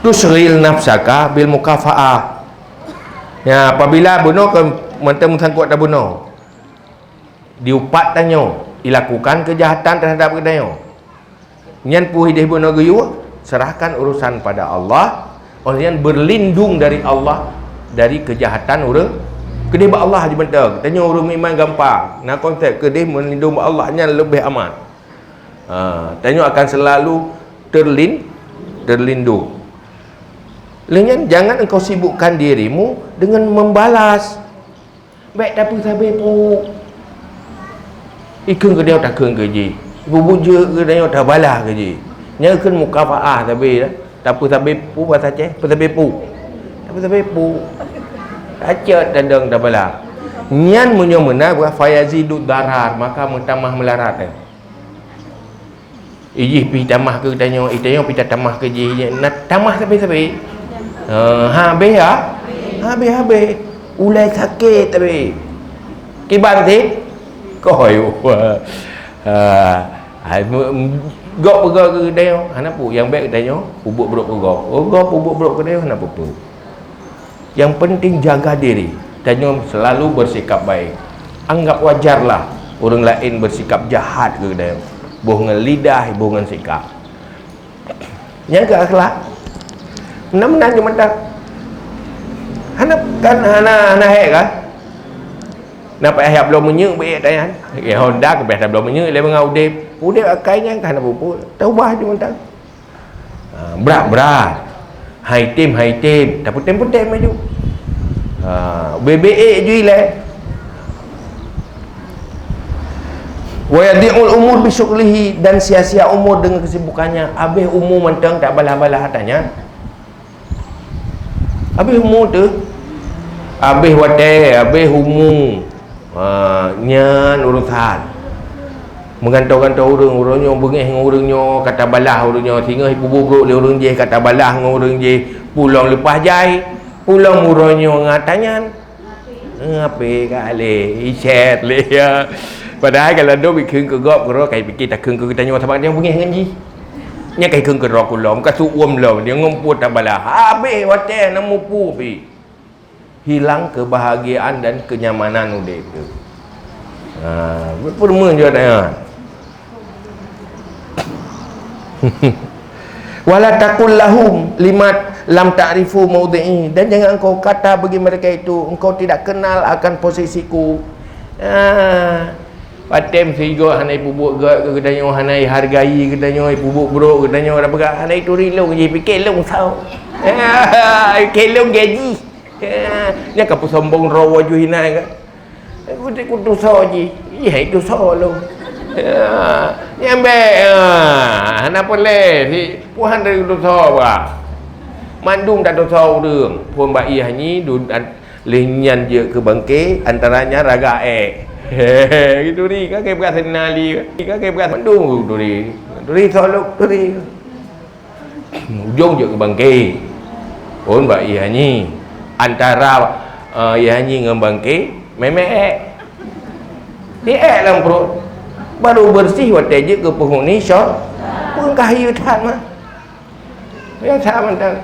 tusyghil nafsaka bil mukafaah. Ya, apabila bunoe ke mantong meusangkot tabunoe, diupat tanyoe, ilakukan keujahatan teuhadap geutanyoe. Nyan peue ideh bunoe geuyue, serahkan urusan pada Allah, oh nyan berlindung dari Allah, dari keujahatan ureueng. Keudeh bak Allah jimantong. Tanyoe ureueng meuiman gampang. Na konsep keudeh meulindong bak Allah nyan leubeh aman. Ha, tanyoe akan selalu terlin-, terlindung. Lheueh nyan, jangan engkau sibukkan dirimu dengan membalas. Bèk tapeusabe puk. Ikheun geutanyoe takheun keu jih. Ibu-bu jeuet geutanyoe tabalah keu jih. Nyan kheun mukafaah sabe dah. Tapeusabe puk, basa Aceh, peusabe puk. Tapeusabe puk. Tacot tadong tabalah. Nyan meunyoe meunan, bukan fayazidu darar, maka meutamah meularat, eh. Ijih pih tamah keu tanyoe, itanyoe pih tatamah keu jih. Na tamah sabe-sabe. Ha, habéh, ha? Habéh-habéh. Ulai sakét tapi. Kiban sit? Koh yu. Ha, hai, me-, gop peugah keu tanyoe, hana peue. Nyang bèk keu tanyoe, peubuet brok keu gop. Oh, gop peubuet brok keu tanyoe, hana peue-peue. Yang penting jaga diri. Tanyoe selalu bersikap baik. Anggap wajarlah ureueng laén bersikap jahat keu geutanyoe. Boh ngon lidah, boh ngon sikap. Nyan keu akhlak. Meunan-meunan jeuet mantong. Hana, kan, hana, hana hék kan? Na payah jak bloe minyeuk beu ék tanyan. Ya, Honda keu payah tabloe minyeuk lé beungoh udép. Udép akai nyan ka hana peue-peue. Taubah jeuet mantong. Ha, brat-brat. Hai tem, hai tem. Tapeutem-peutem laju. Ha, beu-beu ék ju ilèe. Wa yadhi'ul umur bi syughlihi, dan sia-sia umur dengan kesibukannya. Habéh umu mantong tak balah-balah ata nyan. Habéh umu teuh. Habéh watèe, habéh umu. Ha, nyan urusan. Meugantoe-gantoe ureueng, ureueng nyoe beungéh ngon ureueng nyoe, ka tabalah ureueng nyoe, singoh ipeububrok lé ureueng jéh, ka tabalah ngon ureueng jéh, pulom leupah jai, pulom uroe nyoe ngon ata nyan. Ngape ka lé, icet lé, ya. Padahai kalau dok bikheun keu gob keudroe, kai pike takheun keu geutanyoe sabab tanyoe beungéh ngon jih. Nyan ka ikheun keudroe kulom, ka su-uem lom, dia ngon peue tabala. Habéh watée na mupu pi. Hilang kebahagiaan dan kenyamanan udeb tu. Ha, peureumeun jeuet nyan. Wala taqul lahum lima lam ta'rifu maudhi'i, dan jangan engkau kata bagi mereka itu, "Engkau tidak kenal akan posisiku." Ha, patem sigoe hana ipubuet gét keu geutanyoe, hana ihargai geutanyoe, ipubuet brok geutanyoe, dak peugah hana ituri lôn jih, pike lôn soe. Ha, pike lôn gaji. Ha, nyan ka peusombong droe wajoh inan kan. Kutu-, kutusoe jih. Iya, itusoe lôn. Ya, nyang bék, ya. Hana peureulée si Tuhan dari kutusoe bah. Mandum tatusoe ureuëng. Phon bak ié nyi, dun-, an-, lheueh nyan jeuet keu bangke, antara nyan raga ék. He, he, he, turi, ka keu brat seunali, ka keu brat mandum turi. Turi soe lôn, turi. Ujong jeuet keu bangke. Phon bak ié nyi. Antara, eh, ié nyi ngon bangke, mémé ék. Di ék lam pruet. Baru beureuséh watée jeuet keu peunghuni syo-, peue ka hayeu that mah. Ya that mantong.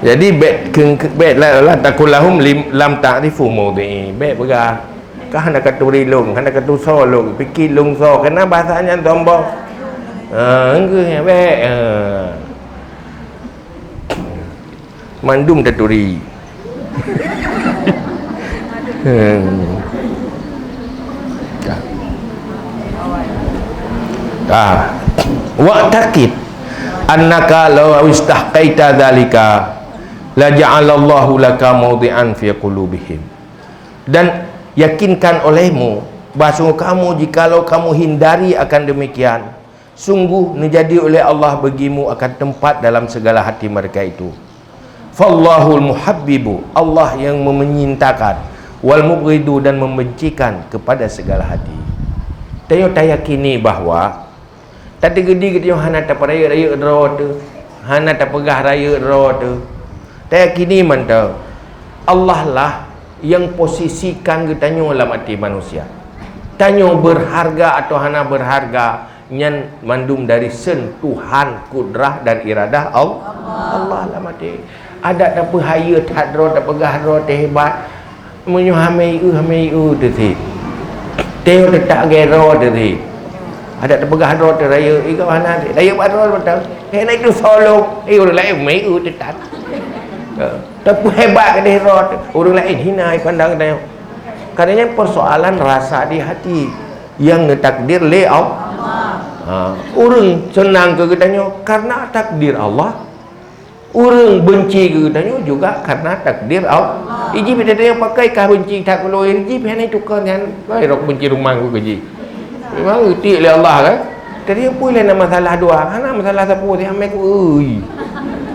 Jadi, bék keu-, bék la, la taqul lahum lim-, lam ta'rifu maudhi'i. Bék peugah, "Ka hana katuri lôn, hana katusoe lôn, pike lôn soe." Keunan bahasa nyan sombong. Ha, engkeuh nyan bék. Ha. Mandum taturi. Hmm. Ah. Wa'taqid annaka law istahqaita dzalika la ja'alallahu laka maudhi'an fi qulubihim. Dan yakinkan olehmu bahwa sungguh kamu, jikalau kamu hindari akan demikian, sungguh neujadi oleh Allah bagimu akan tempat dalam segala hati mereka itu. Fallahul muhabbibu, Allah yang menyintakan, wal mubghidu, dan membencikan kepada segala hati. Tanyoe tayakini bahwa tateugeudi geutanyoe hana tapeurayeuk-rayeuk droe teuh, hana tapeugah rayeuk droe teuh. Tayakini mantong, Allah lah yang posisikan geutanyoe lam até manusia. Tanyoe beurharga atawa hana beurharga, nyan mandum dari sen Tuhan, kudrah dan iradah Al-, Allah lam até. Adak tapeuhayeu that droe, tapeugah droe teuh hebat. Meunyoe hamé ieu, hamé ieu teuh sit. Teuh teutap gero teuh sit. Adak tapeugah droe teuh rayeuk, igoe hana sit. Rayeuk bak droe beutôi. Hei, na itu solong. Eh, ureuëng laén mé ieu teuh that. Ha. Tapeuhebat keudeh droe teuh. Ureuëng laén hina ipandang tanyoe. Karena nyan persoalan rasa di hati yang neutakdir lé Allah. Ha. Ureuëng seunang keu geutanyoe karena takdir Allah. Ureuëng beunci keu geutanyoe juga karena takdir Allah. Iji pih tanyoe pakai kah beunci that keu lôn, iji pih hana tukon nyan, wai rok beunci rumoh ku keji. Memang geutik lé Allah kan? Jadi peue lé na masalah dua, hana masalah sapeue si amé ku, ui.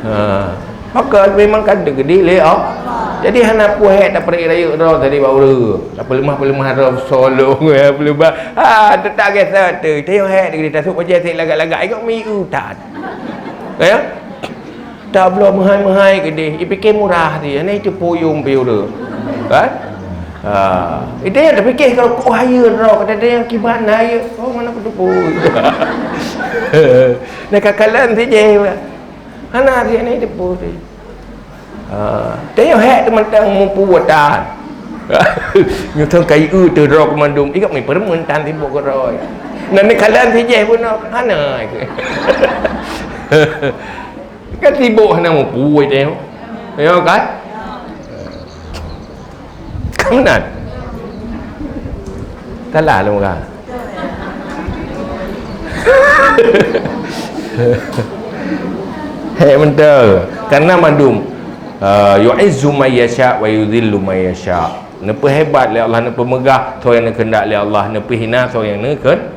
Ha. Maka memang ka geudik lé Allah. Jadi hana peue hek tapeurayek-rayek droe tadi bak ureuëng. Tapeuleumah-peuleumah droe solong, ya, peuleumah. Ha, teutap gesa tu. Teuh hek deugah tasuk bajée sit lagak-lagak, ingat mi u tan. Ya? Tabloe meuhai-meuhai keudeh, ipike murah ti, hana iteupuyong pih ureuëng. Kan? Ha. Itu nyang tapike kalau kok hayeu droe, kata dia nyang kiban hayeu. Oh, mana kuteupui. Nah, kakalon sijeh. Hana ti, hana iteupui ti. Ha. Teuh hek teumantang mupu watan. Nyoe thon kai eu teuh droe keumandum. Ingat mi peureumeun tan sibok keudroe. Nah, ni kalon sijeh pun hana. Kan sibok hana mupu teuh. Ya kan? Kan meunan? Salah lôn peugah. Hek mantong. Karena mandum, ah, yu'izzu may yasha wa yudhillu may yasha. Neupeuhebat lé Allah, neupeumeugah soe nyang neukheundak lé Allah, neupeuhina soe nyang neukheun-,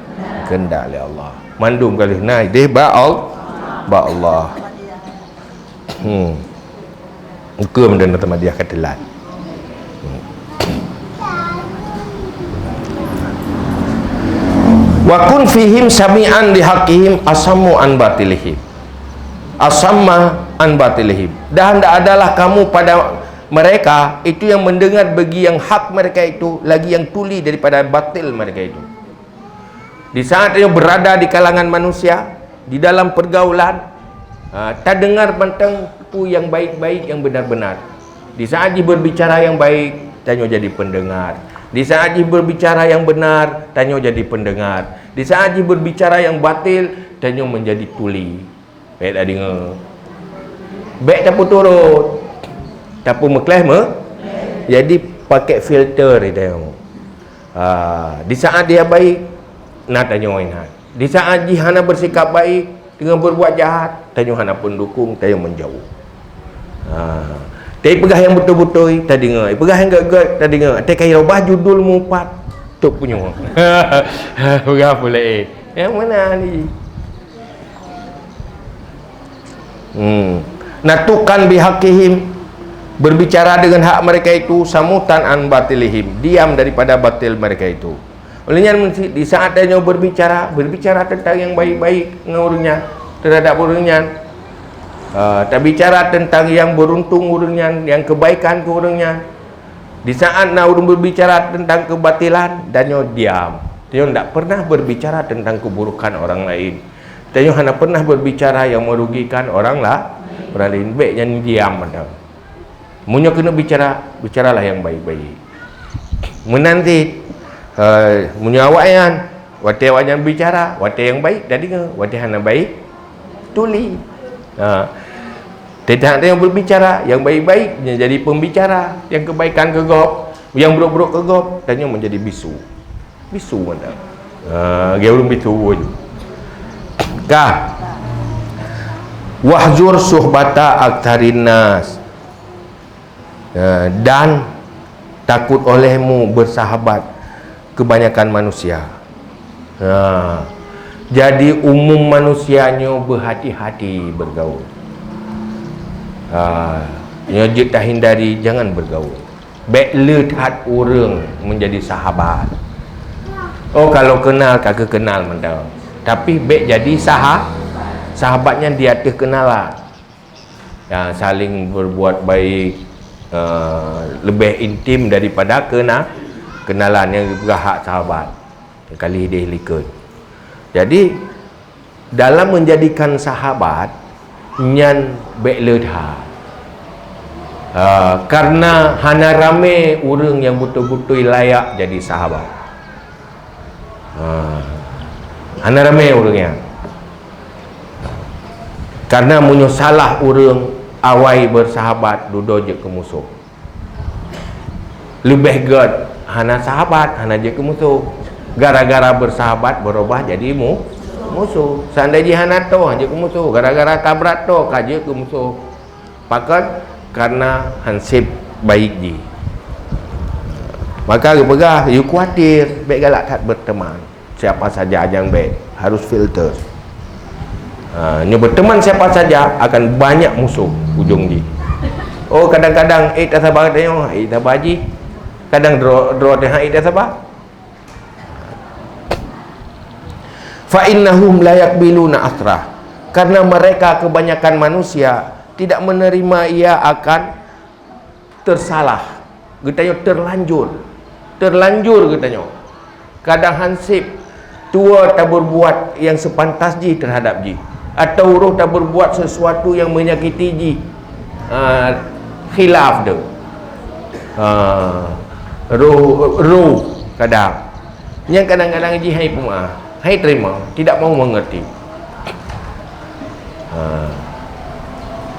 kheundak lé Allah. Mandum ka lheueh na ideh bak Al-, bak Allah. Hmm. Ukeue meunan teuma dia ka teulat. Hmm. Wa kun fihim sami'an li haqqihim asammu an batilihim. Asamma an batilihim. Dan adalah kamu pada mereka itu yang mendengar bagi yang hak mereka itu, lagi yang tuli daripada batil mereka itu. Di saat tanyoe berada di kalangan manusia, di dalam pergaulan, ha, tadeungar mantong peue nyang baik-baik, nyang benar-benar. Di saat jih berbicara nyang baik, tanyoe jadi pendengar. Di saat jih berbicara nyang benar, tanyoe jadi pendengar. Di saat jih berbicara nyang batil, tanyoe menjadi tuli. Bèk tadeungoe. Bèk tapeuturot. Tapeumeukleh me-, jadi pakai filter tanyoe. Ha, di saat dia baik, na tanyoe ingat. Di saat jih hana bersikap baik, teungoh berbuat jahat, tanyoe hana pendukung, tanyoe menjauh. Ha. Tapi peugah nyang beutôi-beutôi, tadeungoe. Peugah nyang gèt-gèt, tadeungoe. Até ka irobah judul mupat, tok punyueng. Peugah pula, eh. Nyang mana ni? Hmm. Nutqan bihaqqihim, berbicara dengan hak mereka itu, samutan an batilihim, diam daripada batil mereka itu. Oleh nyan, di saat tanyoe berbicara, berbicara tentang yang baik-baik ngon ureueng nyan, terhadap ureueng nyan. Ah, tabicara tentang yang beruntung ureueng nyan, yang kebaikan keu ureueng nyan. Di saat na ureueng berbicara tentang kebatilan, tanyoe diam. Tanyoe ndak pernah berbicara tentang keburukan orang lain. Tanyoe hana pernah berbicara yang merugikan orang la-, orang lain. Bèk nyan diam mantong. Meunyoe keuneuk bicara, bicaralah yang baik-baik. Meunan cit, eh, meunyoe awaknyan, watèe awaknyan bicara, watèe nyang baik, tadeungoe, watèe hana baik, tuli. Ha. Teuntang nyang berbicara, yang baik-baik, nyang jadi pembicara, yang kebaikan keu gob, yang buruk-buruk keu gob, tanyoe menjadi bisu. Bisu mantong. Ha, lagèe ureueng bisu pun. Ka. Wahjur suhbata aktsarin nas. Ha, dan takut olehmu bersahabat kebanyakan manusia. Ha, jadi umum manusia nyoe berhati-hati bergaul. Ha, nyoe jeuet tahindari, jangan bergaul. Bèk le that ureueng menjadi sahabat. Oh, kalau kenal, ka keuh kenal mantong. Tapi bèk jadi saha-, sahabat nyan di ateueh kenalan. Ya, saling berbuat baik, eh, lebih intim daripada kena-, kenalan nyang geupeugah hak sahabat. Kali deh likot. Jadi, dalam menjadikan sahabat, nyan bèk le that. Ah, karena hana ramé ureueng nyang beutôi-beutôi layak jadi sahabat. Ah, hana ramé ureueng nyan. Karena meunyoe salah ureueng awai bersahabat, dudoe jeuet keu musoh. Leubeh gèt hana sahabat, hana jeuet keu musoh. Gara-gara bersahabat berubah jadi mu-, musoh. Seandai jih hana toh, jeuet keu musoh. Gara-gara tabrak toh, ka jeuet keu musoh. Pakon? Karena hansép baik jih. Maka geupeugah, yue khawatir, bèk galak that berteman. Siapa saja nyang bèk, harus filter. Ha, nyoe berteman siapa saja akan banyak musoh ujong jih. Oh, kadang-kadang, eh, tasaba tanyoe, eh, tasaba jih. Kadang droe, droe teuh, eh, tasaba. Fa innahum la yaqbiluna atsrah. Karena mereka kebanyakan manusia tidak menerima ia akan tersalah. Geutanyoe terlanjur. Terlanjur geutanyoe. Kadang hansép tuwoe taberbuat nyang sepantas jih terhadap jih. Atawa roh taberbuat sesuatu nyang menyakiti jih. Ah, khilaf tu. Ah, roh, roh kadang. Nyang kadang-kadang jih hai peumaáh, hai terima, tidak mau mengerti. Ha.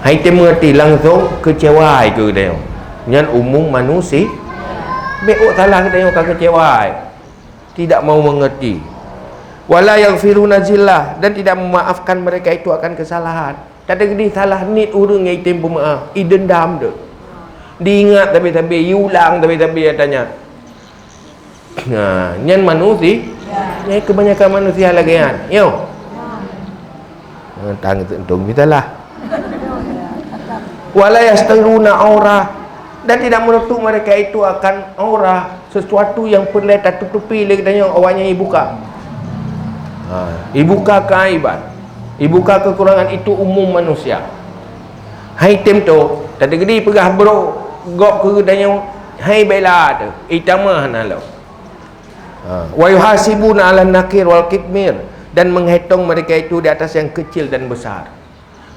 Hai teumeureuti langsong keucewa keu geutanyoe. Nyan umum manusia. Bèk ôk salah geutanyoe ka keucewa. Tidak mau mengerti. Wala yaghfiruna zillah, dan tidak memaafkan mereka itu akan kesalahan. Tadeungoe salah niet ureueng nyang item peumaáh, idendam deuh. Diingat sabe-sabe, iulang sabe-sabe, tanya. Nah, nyan manusia. Nyan kebanyakan manusia lagèe nyan. Yo. Nah, tang teuntong mitalah. Wala yastiruna aurah, dan tidak menutup mereka itu akan aurah, sesuatu yang peureulèe tatutupi lé geutanyoe, awaknyan ibuka. Ha, ibuka keaiban, ibuka kekurangan, itu umum manusia. Hai tem to, tadi gedi peugah brok gob keu geutanyoe, hai bela tu, itamah na lo. Ha. Wa yuhasibuna 'alan naqir wal qitmir, dan menghitong mereka itu di atas yang kecil dan besar.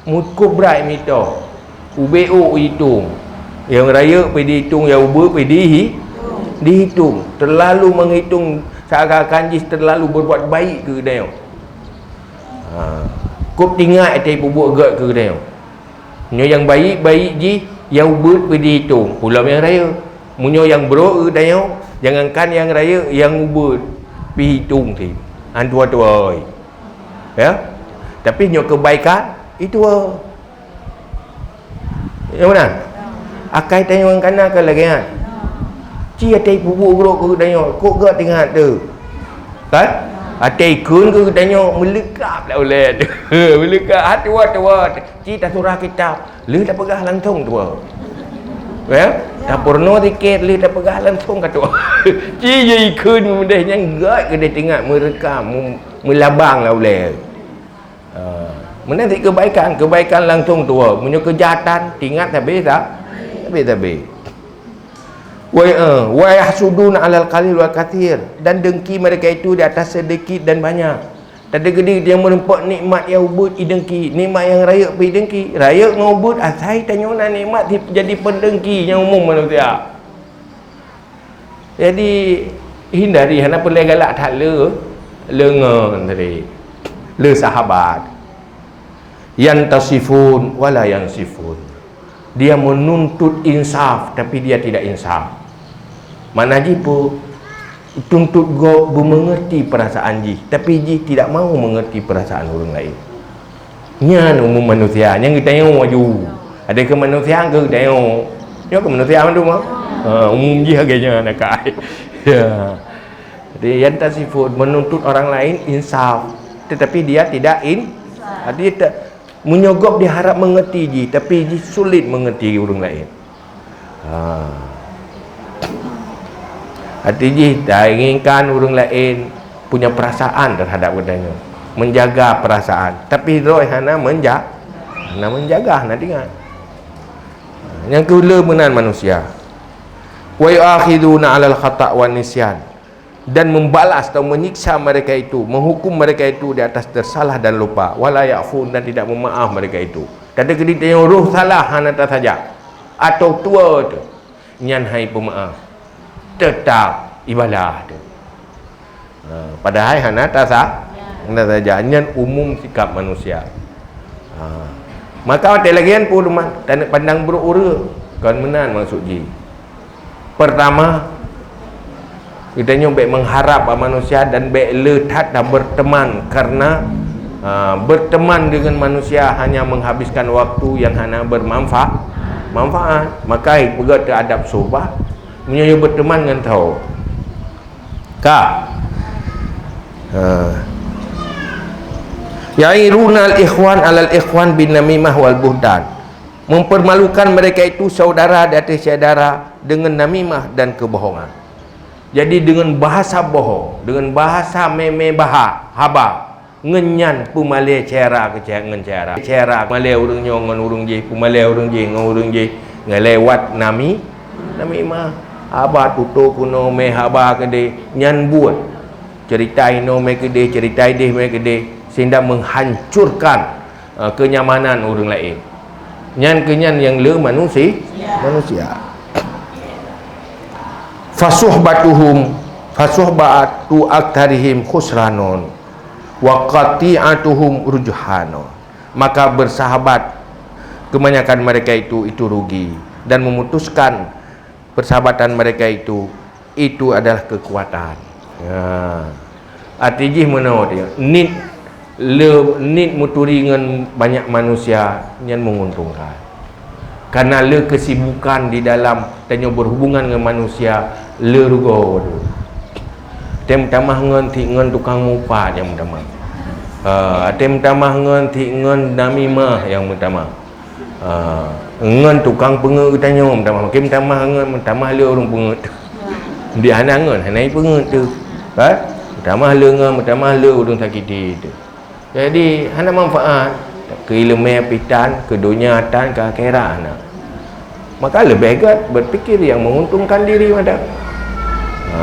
Meuko brat mito, ubé ôk itong. Nyang rayeuk pih diitong, nyang ubeut pih dihi-, diitong. Terlalu menghitung, seakan-akan jih terlalu berbuat baik keu geutanyoe. Ha. Kop teuingat watèe peubuet gèt keu geutanyoe. Meunyoe nyang baik-baik jih, nyang ubeut pih diitong, ulôn nyang rayeuk. Meunyoe nyang brok keu geutanyoe, jangankan nyang rayeuk, nyang ubeut pih itong cit. Han tuwoe-tuwoe. Ya. Tapi nyoe kebaikan, itu. Ya beuna? Akai tanyoe kana ka lagèe nyan. Ci watèe peubuet brok keu geutanyoe, kok gèt teuingat teuh. Kan? Watèe ikheun keu geutanyoe, meuleukab lah ulèe teuh. Meuleukab, ha tuwoe-tuwoe. Ci tasurah kitab, lheueh tapeugah langsông tuwoe. Ya? Tapeurunoe sikét, lheueh tapeugah langsông ka tuwoe. Ci jih ikheun meudeh nyan gèt keudeh teuingat, meureukam, meu-, meulabang lah ulèe. Ha, meunan cit kebaikan, kebaikan langsông tuwoe. Meunyoe keujahatan, teuingat habéh sa-, habéh-habéh. Wa, eh, wa yahsuduna 'alal qalil wal katsir, dan dengki mereka itu di atas sedikit dan banyak. Teukeudi nyang meurumpok nikmat nyang ubeut idengki, nikmat nyang rayeuk pih idengki. Rayeuk ngon ubeut asai tanyoe na nikmat jadi peudengki nyang umum manusia. Jadi, hindari, hana peureulèe galak that le, le ngon tadi. Le sahabat. Yantasifun wa la yansifun. Dia menuntut insaf, tapi dia tidak insaf. Makna jih peue? Tuntut gob beumeungeurti peurasaan jih, tapi jih tidak mau mengerti perasaan ureueng laén. Nyan umum manusia nyang geutanyoe aju. Ada keu manusia keu geutanyoe. Nyoe keu manusia mandum, ha? Ha, umum jih lagèe nyan akai. Ya. Jadi, yantasifun, menuntut orang lain insaf, tetapi dia tidak in-, jadi, te-, meunyoe gob diharap mengerti jih, tapi jih sulit mengerti ureueng laén. Ha. Hati jih dah inginkan ureueng laén punya perasaan terhadap geutanyoe, menjaga perasaan, tapi droe hana menja-, hana menjaga, hana teuingat. Nyang keu le meunan manusia. Wa yu'akhiduna 'alal khata' wan nisyan, dan membalas atau menyiksa mereka itu, menghukum mereka itu di atas tersalah dan lupa. Wa la ya'fun, dan tidak memaaf mereka itu. Teukeudi tanyoe roh salah hana tasajak, atau tuwoe teuh, nyan han peumaaf, teutap ibalah teuh. Ha, padahai hana tasa-, hana tasajak. Nyan umum sikap manusia. Ha. Maka watèe lagèe nyan peue teuma, taneuk pandang brok ureueng, kon meunan maksud jih. Pertama, geutanyoe bèk mengharap bak manusia dan bèk le that tabeurteuman, karena, ha, berteman dengan manusia hanya menghabiskan waktu yang hana bermanfa-, manfaat. Maka peugah teuadab sohbah, meunyoe berteman ngon tho. Ka. Ha. Ya'irunal ikhwan 'alal ikhwan bin namimah wal buhtan. Mempermalukan mereka itu saudara di atas saudara dengan namimah dan kebohongan. Jadi, dengan bahasa bohong, dengan bahasa mè-mè bahak, haba, ngon nyan peumalèe syedara keu syedara, ngon syedara, peumalèe ureueng nyoe ngon ureueng jih, peumalèe ureueng jih ngon ureueng jih, ngon lewat nami-, namimah. Haba tutoe keunoe mè haba keudeh, nyan buet. Cerita inoe mè keudeh, cerita ideh mè keudeh, sehingga menghancurkan, eh, kenyamanan ureueng laén. Nyan keuh nyan nyang le manusi-, manusia. Fasuhbatuhum, fasuhbatu aktarihim khusranun, wa qati'atuhum rujhanun. Maka bersahabat kebanyakan mereka itu, itu rugi, dan memutuskan persahabatan mereka itu, itu adalah kekuatan. Ya. Arti jih meunoe teuh, nit le, nit meuturi ngon banyak manusia nyan menguntungkan. Karena le kesibukan di dalam tanyoe berhubungan ngon manusia le rugoe teuh. Tem tamah ngon ti ngon tukang mupat nyang meutamah. Ha, tem tamah ngon ti ngon namimah nyang meutamah. Ha, ngon tukang peungeut geutanyoe meutamah, makin meutamah ngon, meutamah le ureueng peungeut. Di hana ngon, hana peungeut teuh. Kan? Meutamah le ngon, meutamah le ureueng sakiti teuh. Jadi, hana manfaat. Keu ileumèe pih tan, keu donya tan, keu akhirat hana. Maka leubeh gèt berpikir yang menguntungkan diri mantong. Ha.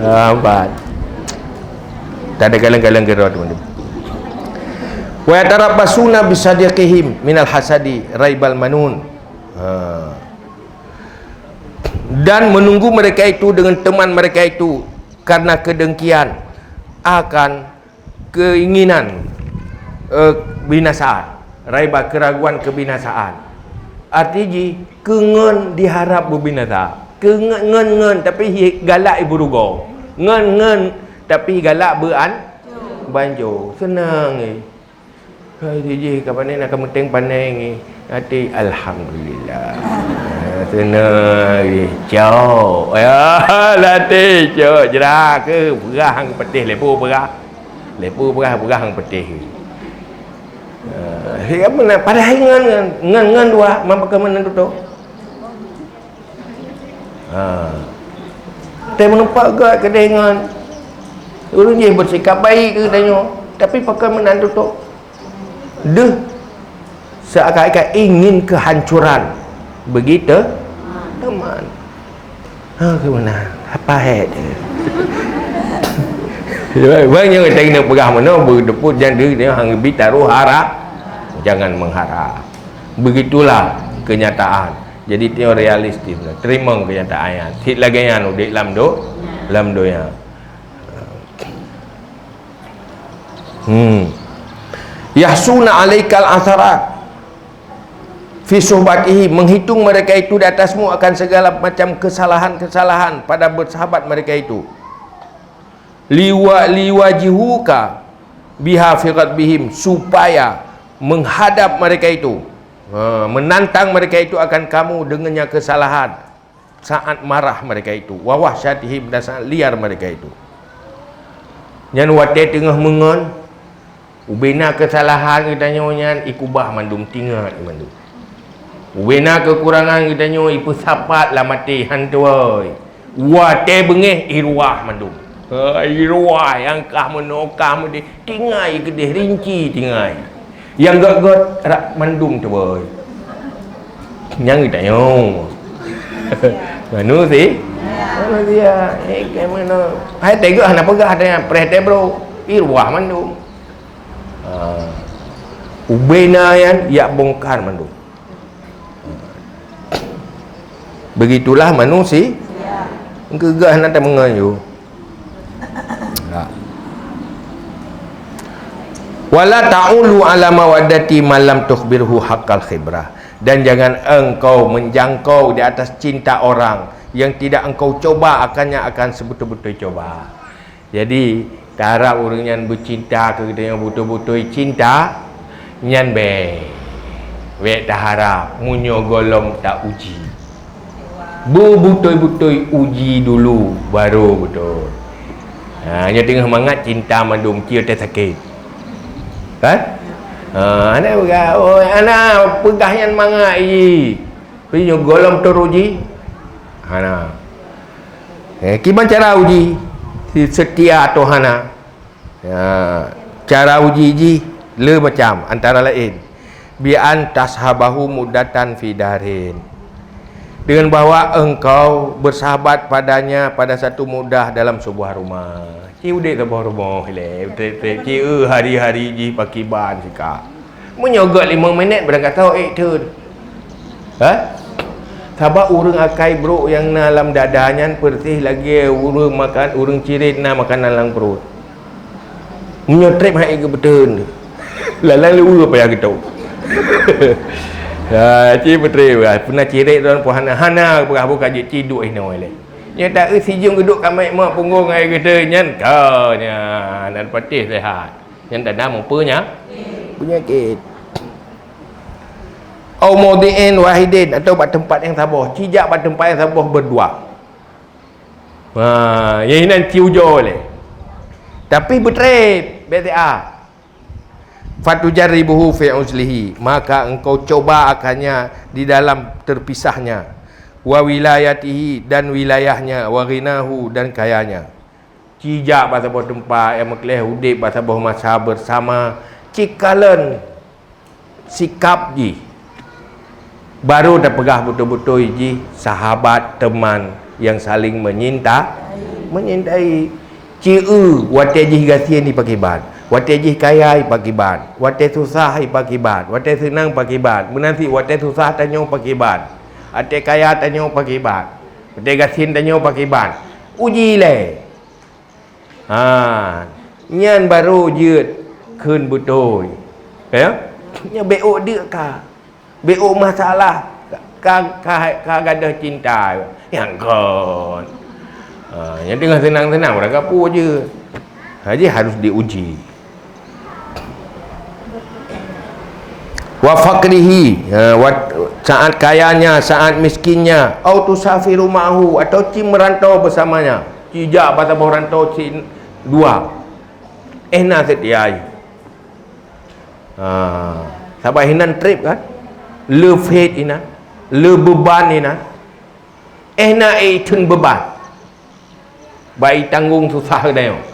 Nampak? Tak ada galeng-galeng geura tu. Wa yatarabbasuna bisadiqihim minal hasadi raibal manun. Ha. Dan menunggu mereka itu dengan teman mereka itu karena kedengkian akan keinginan, eh, binasaan, raiba, keraguan kebinasaan. Arti jih, keu ngon diharap beubinasa. Keu ngon, ngon, ngon, tapi hi-, galak ibu rugo. Ngon, ngon, tapi galak beuan-, banjo. Senang, eh. Hai, jih ka panen, ka meuteng panen, eh. Hati, alhamdulillah. Teunari cok. Ya, latih cok. Jera ke peugah hang peutih, lepo peugah. Lepo peugah, peugah hang peutih. Ah, siapa nak padahai ngon, ngon, ngon dua, mampu ke mana tutup? Ha. Teuh meunumpak gak keudeh ngon ureueng jih beusikap baik keu tanyoe, tapi pakon meunan tutob. Deuh seakan-akan ingin kehancuran. Begitu teman. Ha, keu meunan. Apa he tu? Bang nyang tadi nak peugah meunoe, beudeput jan deuh dia hang bi taruh harap. Jangan mengharap. Begitulah kenyataan. Jadi, tanyoe realistis lah. Terima kenyataan nyan. Cit lagèe nyan udép lam do-, lam donya. Hmm. Yahsuna alaikal atharat fi suhbatihi, menghitung mereka itu di atasmu akan segala macam kesalahan-kesalahan pada bersahabat mereka itu. Liwa-, liwajihuka biha fi ghadbihim, supaya menghadap mereka itu, ha, menantang mereka itu akan kamu dengannya kesalahan saat marah mereka itu, wa wahsyatihim, dan sangat liar mereka itu. Nyan watèe teungoh meungon, ubena kesalahan geutanyoe nyan ikubah mandum, tingat mandum. Ubena kekurangan geutanyoe ipeusapat lam até, hantoi. Watèe beungéh iruwah mandum. Ha, iruwah nyang kah meunoe kah meudéh, tingai keudéh rinci tingai. Nyang gèt-gèt rab mandum teuboi. Nyang geutanyoe. Manusia. Manusia. Eh, kamoe nyoe. Hai teuga hana peugah tanya preh teh bro. Iruwah mandum. Ha. Ubena nyan yak bongkar mandum. Begitulah manusia. Engkau gah hana tameungon yue. Wala ta'ulu ala mawaddati man lam tukhbirhu haqqal khibrah. Dan jangan engkau menjangkau di atas cinta orang yang tidak engkau coba akannya akan sebetul-betul coba. Jadi, taharap ureueng nyan beucinta keu geutanyoe beutôi-beutôi cinta, nyan bèk. Bèk taharap, meunyoe gohlom ta-uji. Beubeutôi-beutôi uji dulu, baru beutôi. Ha, nyoe teungoh mangat cinta mandum, cie teuh sakét. Kan? Ha, aneuk peugah, oh, aneuk peugah nyan mangat jih. Tapi nyoe gohlom teuruji? Hana. Eh, kiban cara uji? Si seutia atau hana? Ya, cara uji jih le macam, antara lain, bi an tashabahu muddatan fi darin. Dengan bahwa engkau bersahabat padanya pada satu mudah dalam sebuah rumah. Ci udép saboh rumoh ilèe, trép-trép, ci eu hari-hari jih pakiban sika. Meunyoe gèt limong minèt, barangkasoe ék thon. Ha? Sabab ureueng akai brok nyang na lam dada nyan peureuseh lagèe ureueng makan, ureueng cirét na makanan lam pruet. Meunyoe trép han ék geubeuteun, lalang leue payah geutôk. Ha, ci peutrép, peuna cirét droen pih hana, hana peugah buka jeuet ci duek inoe lé. Nyoe ta eu sijeuem geuduek ka meuék mak punggong ai geuteun nyan ka nyan, dan patéh seuhat. Nyan tanda meupeunya-, peunyakét. Au maudi'in wahidin, atau bak teumpat nyang saboh. Ci jak bak teumpat nyang saboh beudua. Ha, nyang inan ci ujoe lé. Tapi beutrép, bèk siat. Fatujarribuhu fi uzlihi, maka engkau coba akannya di dalam terpisahnya, wa wilayatihi, dan wilayahnya, wa ghinahu, dan kayanya. Ci jak bak saboh teumpat, nyang meukeuleh udép bak saboh masa beusama, ci kalon sikap jih. Baru tapeugah beutôi-beutôi jih sahabat, teman yang saling menyinta-, menyintai. Ci eu, watèe jih gasien ipakiban, watèe jih kaya ipakiban, watèe susah ipakiban, watèe seunang pakiban, meunan cit watèe susah tanyoe pakiban, watèe kaya tanyoe pakiban, watèe gasien tanyoe pakiban. Uji lé. Ha, nyan baru jeuet kheun beutôi. Ya? Nyan bèk ôk deuk ka. Bèk ôk masalah ka, ka, ka gadôh cinta. Nyang kon. Ha, nyang teungoh seunang-seunang ureueng ka peue jeuet. Ha, jadi harus diuji. Wa faqrihi, ha, wa, saat kayanya, saat miskinnya, au tusafiru ma'ahu, atau ci meurantau bersamanya, ci jak bak saboh rantau ci dua. Eh na seutia ai. Ha, saban hinan treb kan? Le faith hinan, le beuban hinan. Eh na eh theun beuban. Bai tanggong susah geutanyoe.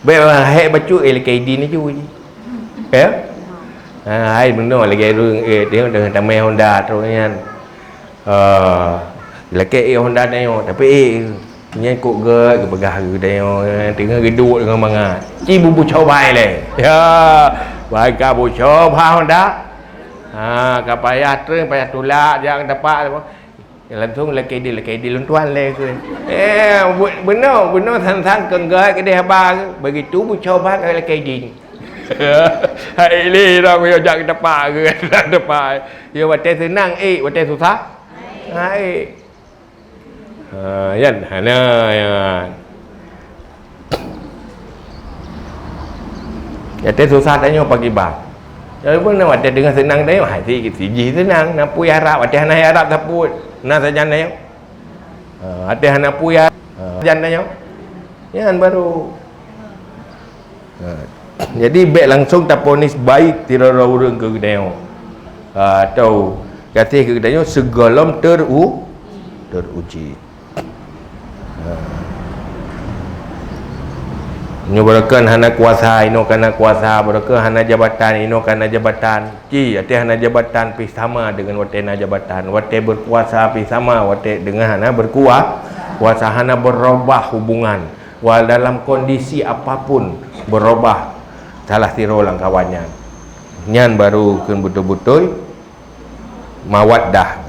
Bèk hék bacut eh lakèe idin aju jih. Ya? Ha, hai meunoe lagèe ureueng eh tengok teuh tamè Honda trok nyan. Ah, lakèe eh Honda tanyoe, tapi eh nyan kok gèt geupeugah geutanyoe, teungoh geuduek deungon mangat. Ci bubucoe bai lé. Ya, bai ka bucoe bhah Honda. Ha, ka payah treun, payah tulak, jak teumpat. Langsung lakèe idin, lakèe idin lôn tuan lé keu. Eh, bu-, bunoe, bunoe sang-sang keu gèt keudéh haba. Begitu bucoe bhah ka lakèe idin. Hai lé dah kuyok jak keu teumpat keu teumpat. Ya watèe seunang eh, watèe susah. Hai. Ha, yan hana yan. Watèe susah tanyoe pakriban. Walaupun watèe teungoh seunang tanyoe, hai si, sijih seunang, na peue harab, watèe hana harab sapeue, na sajan tanyoe. Ha, watèe hana peue harab, ha, sajan tanyoe. Nyan baru. Ha. Jadi bèk langsung taponis baik sidroe ureueng keu geutanyoe. Ha, atau gaséh keu geutanyoe sigohlom teru-, teruji. Ha. Nyoe barokon hana kuasa, inoe kana kuasa, barokon hana jabatan, inoe kana jabatan. Ci, watèe hana jabatan pih sama deungon watèe na jabatan. Watèe berkuasa pih sama watèe deungon hana berkua-, kuasa, hana berubah hubungan. Walau dalam kondisi apapun berubah salah sidroe lam kawan nyan. Nyan baru kheun beutôi-beutôi mawaddah.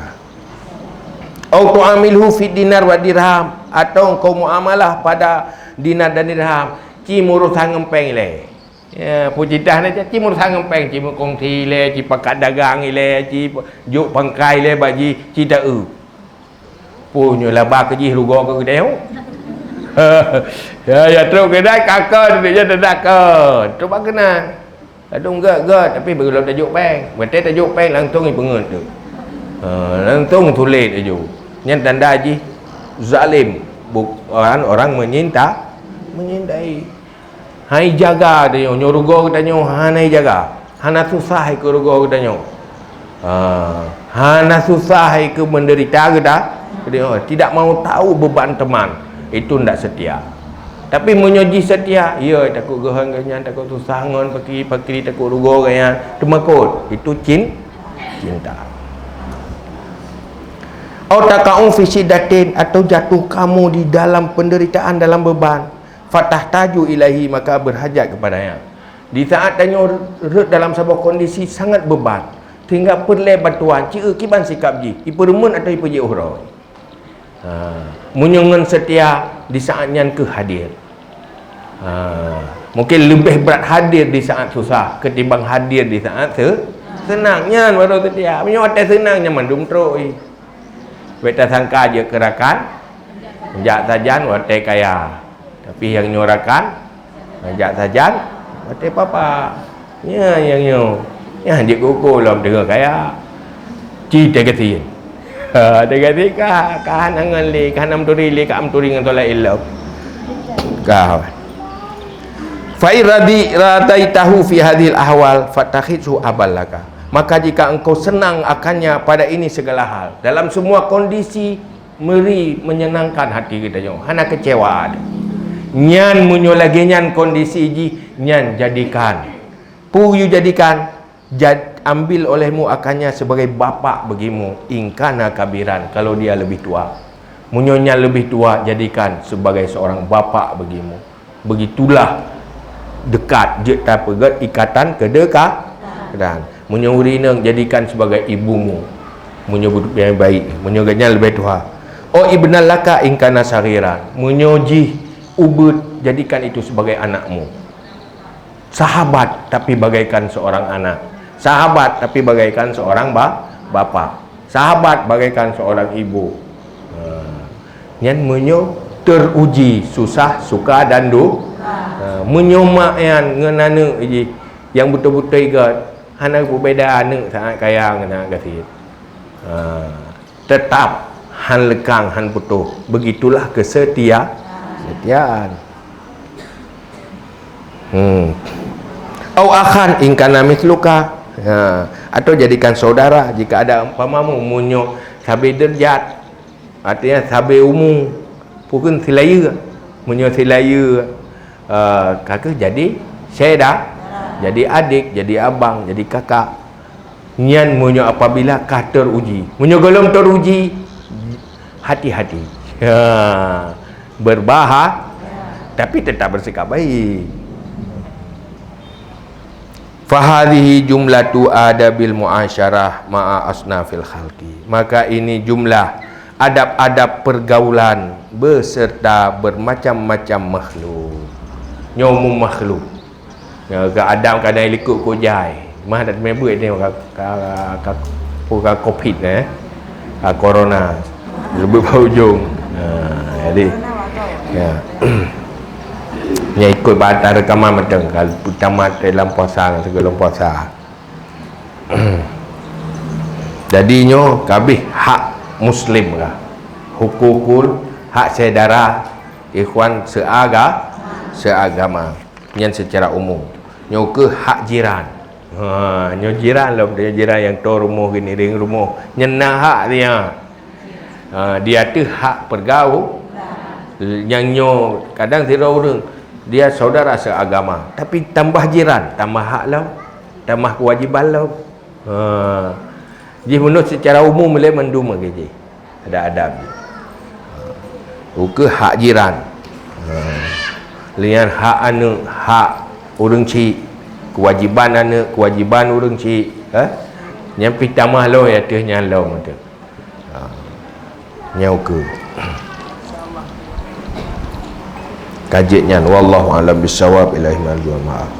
Au tu'amilhu fid dinar wa dirham, atau engkau muamalah pada dinar dan dirham, ci meurusan ngon péng ilèe. Ya, peue cit dah na ci meurusan ngon péng, ci meukongsi ilèe, ci pakat dagang ilèe, ci jok pangkai ilèe bak jih, ci taeu. Peue nyoe laba keu jih rugoe keu geutanyoe. Ya, ya trok keunan ka kon, ya teudak kon. Trok bak keunan. Ladôm gèt-gèt, tapi beugohlom tajok péng. Watèe tajok péng langsung ipeungeut tu. Ha, langsung sulet aju. Nyan tanda jih zalim, bu-, orang, orang menyinta, menyintai. Hai jaga tanyoe, nyoe rugoe geutanyoe hana jaga. Hana susah ikeu rugoe geutanyoe. Ha, hana susah ikeu menderita geuta-, geutanyoe. Tidak mau tahu beban teman. Itu ndak setia. Tapi meunyoe jih setia, ya takot geuhon geuhnyan, takot susah ngon pakri-pakri, takot rugoe geuhnyan, teumakot. Itu cin-, cinta. Au taqa'u fi syiddatin, atau jatuh kamu di dalam penderitaan, dalam beban. Fatahtaju ilaihi, maka berhajat kepadanya. Di saat tanyoe rhot dalam saboh kondisi sangat beban, sehingga peureulèe bantuan, ci eu kiban sikap jih, ipeureumeun atau ipeujeuet uroe. Ha, meunyoe ngon seutia di saat nyan keuh hadir. Ha, mungkin leubeh brat hadir di saat susah ketimbang hadir di saat se-, seunang. Nyan baru seutia. Meunyoe watèe seunang nyan mandum trok jih. Bèk tasangka jeuet keu rakan, jak sajan watèe kaya. Tapi nyang nyoe rakan, jak sajan watèe papa. Nyan nyang nyoe. Nyan jeuet keu ukoe lom teungoh kaya. Ci teugasien. Ha, teugasien ka, ka hana ngon lé, ka hana meuturi lé, ka meuturi ngon tolak ilom. Ka. Fa in radi-, radaitahu fi hadhil ahwal, fattakhidhu aban laka. Maka jika engkau senang akannya pada ini segala hal, dalam semua kondisi, meri menyenangkan hati geutanyoe, hana kecewa. Nyan meunyoe lagèe nyan kondisi jih, nyan jadikan. Peue yue jadikan? Jad-, ambil olehmu akannya sebagai bapak bagimu, in kana kabiran, kalau dia lebih tua. Meunyoe nyan leubeh tua, jadikan sebagai seorang bapak bagimu. Begitulah dekat jeuet tapeugèt ikatan keudeka-, dan meunyoe ureueng inong, jadikan sebagai ibumu. Meunyoe beu-, nyang baik, meunyoe gobnyan leubeh tuha. Oh ibnan laka in kana saghiran, meunyoe jih ubeuet, jadikan itu sebagai anakmu. Sahabat, tapi bagaikan seorang anak. Sahabat, tapi bagaikan seorang ba-, bapak. Sahabat bagaikan seorang ibu. Ha. Nyan meunyoe teruji susah, suka dan du-, ha, meunyoe mak nyan ngon aneuk jih nyang beutôi-beutôi gèt, Hana peubeda aneuk sangat kaya ngon sangat gasien. Ha, teutap han leukang, han putôh. Begitulah keseutia-, kesetiaan. Hmm. Au akhan in kana mitsluka. Ha, atau jadikan saudara jika ada umpamamu, meunyoe sabe deurajat. Artinya sabe umu, pukon silayeue. Meunyoe silayeue, eh, ka kheueh jadi syedara, jadi adék, jadi abang, jadi kakak. Nyan meunyoe apabila ka teruji. Meunyoe gohlom teruji, hati-hati. Ha, berbaha-, tapi tetap bersikap baik. Fahadhihi jumlatu adabil muasyarah ma'a asnafil khalqi. Maka ini jumlah adab-adab pergaulan beserta bermacam-macam makhluk. Nyoe umum makhluk. Nyoe ka Adam kadang likot kujai. Mah dak meubuet ni ka, ka, ka, ka, ka covid eh. Ka corona. Leubeh bak ujong. Ha, jadi. Ya. Nya ikut bak ata reukaman mantong, kalau tamat dalam puasa ngon sigohlom puasa. Jadi nyoe kabeh hak muslim lah. Hukukul, hak syedara, ikhwan seaga-, seagama. Nyan secara umum. Nyoe keuh hak jiran. Ha, nyoe jiran lom, nyoe jiran nyang toe rumoh, geuniring rumoh. Nyan na hak dia. Ha, di ateueh hak pergau-, nyang nyoe kadang sidroe ureueng, dia saudara seagama, tapi tambah jiran, tambah hak lom, tambah kewajiban lom. Ha. Jih meunurot secara umum lé mandum lagée jih. Ada adab jih. Ha. Ukeue hak jiran. Ha. Lé nyan hak aneuk, hak ureueng chik, kewajiban aneuk, kewajiban ureueng chik, ha? Nyan pih tamah lom, ya teuh nyan lom teuh. Ha. Nyoe keuh. Ka jeuet nyan, wallahu a'lam bissawab, ilahi marji wal ma'ab.